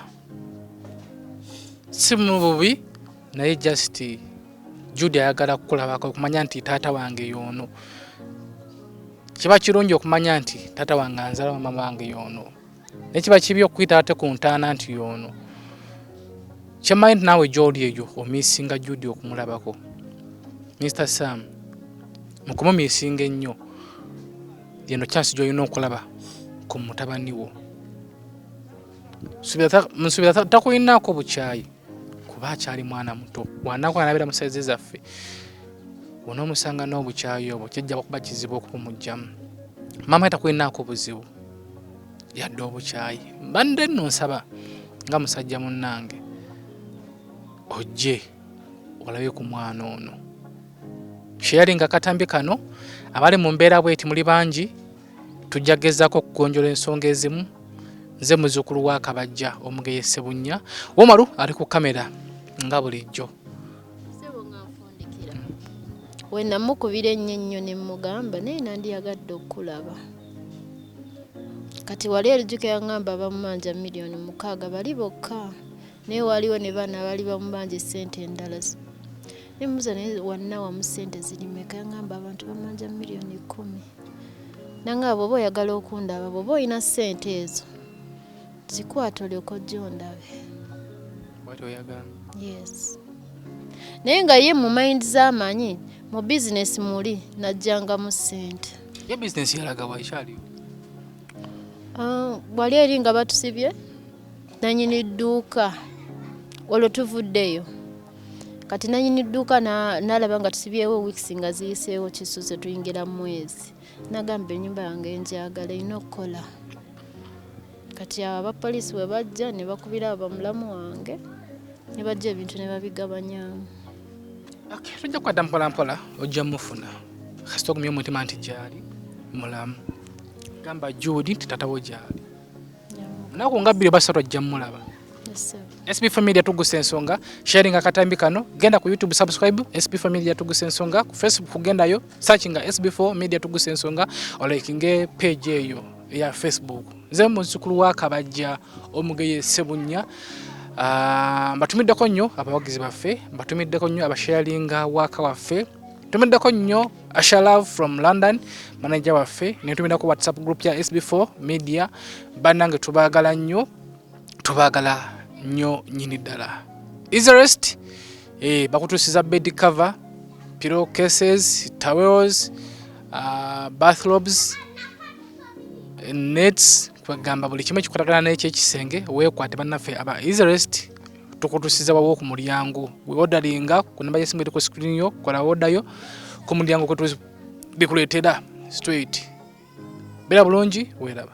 [SPEAKER 2] si mu bubi, naye just Jude ayagala kukulabako okumanya nti taata wange yoono. Kiba kirungi okumanya nti taata wange anzala, mama wange yoono, naye kiba kibi okuyita ate ku ntaana nti yoono. Kyemmanyi nti naawe gy'oli eyo omiisinga Jude okumulabako. Mr Sam, mu kumumiisinga ennyo, yeno chance gy'olina okulaba ku mutabani wo. Nsuubira takulinaako bukyayi kuba akyali mwana muto. Bw'anaakula n'abeera mu sayizi zaffe, onoomusanga n'obukyayi obwo, kijja kuba kizibu okubumuggyamu. Maama takulinaako buzibu yadde obukyayi. Mbadde nno nsaba nga musajja munnange ojje olabe ku mwana ono. Sharinga akatambi kano, abali mu mbeera bweti muli bangi, tujja gezaako okugonjola ensonga ezimu. Nze muzzukulu wa Kabajja Omugeye Ssebunnya, Womalu ali ku kamera nga bulijjo.
[SPEAKER 1] Ssebo nga nfundikira, we namukubira ennyo ennyo ne mmugamba naye nandiyagadde okukulaba. Kati wali erijjuko yaŋŋamba bamubanja 6 million bali bokka, naye waliwo ne baana abaali bamubanja essente endala. Ne mubuuza naye wanna wamu ssente ziri mmeka? Yaŋŋamba abantu bamanja 10 million. Nangamba bw'oba oyagala okundaba, bw'oba olina ssente ezo zikwata olyoke ojje ondabe.
[SPEAKER 2] Bw'atyo oyagamba?
[SPEAKER 1] Yes, naye nga ye mu mind z'amanyi mu bizinesi muli najjangamu ssente.
[SPEAKER 2] Ye bizinesi yalaga wa, ekyaliwo?
[SPEAKER 1] Ah, wali eri nga batusibye nanyini dduuka, olwo tuvuddeyo. Kati nanyini dduuka n'alaba nga tusibyewo weeks nga ziyiseewo kisuse tuyingira mu mwezi, nagamba ennyumba yange njagala erina okukola. Kati awo abapoliisi bwe bajja ne bakubira abo bamulamu wange ne bajja ebintu ne babigabanyaamu.
[SPEAKER 2] Okay, tujja kukwata mpola mpola, ojja mufuna kasita ogumya omutima nti gyali mulamu. Gamba Jude nti tatawo gyali, naku nga 2 oba 3 ajja mulaba.
[SPEAKER 1] Yes, sir.
[SPEAKER 2] SB Family tugusa ensonga, sharing akatambi kano, genda ku YouTube, subscribe SB Family tugusa ensonga, ku Facebook gendayo searchinga SB4 Media tugusa ensonga, olikinge page eyo eya Facebook. Nze muzzukulu wa Kabajja Omugeye Ssebunnya. Mbatumiddeko nnyo abawagizi baffe, mbatumiddeko nnyo abasharinga waka waffe, tumiddeko nnyo Asha Love from London, manager waffe, netumiddako WhatsApp group ya SB4 Media. Bannange tubaagala nnyo, tubaagala nnyo nnyini ddala. Easerest bakutuusiza bed cover, pillow cases, towels, bathrobes, nets, kwegamba buli kimu ekikwatagana n'ekyekisenge. Weekwate bannaffe aba Easerest, tukutuusiza wawo ku mulyango. Weodalinga ku namba y'essimu eri ku screen yo, kola odayo ku mulyango kwe bikuleetera straight. Beera bulungi, weeraba.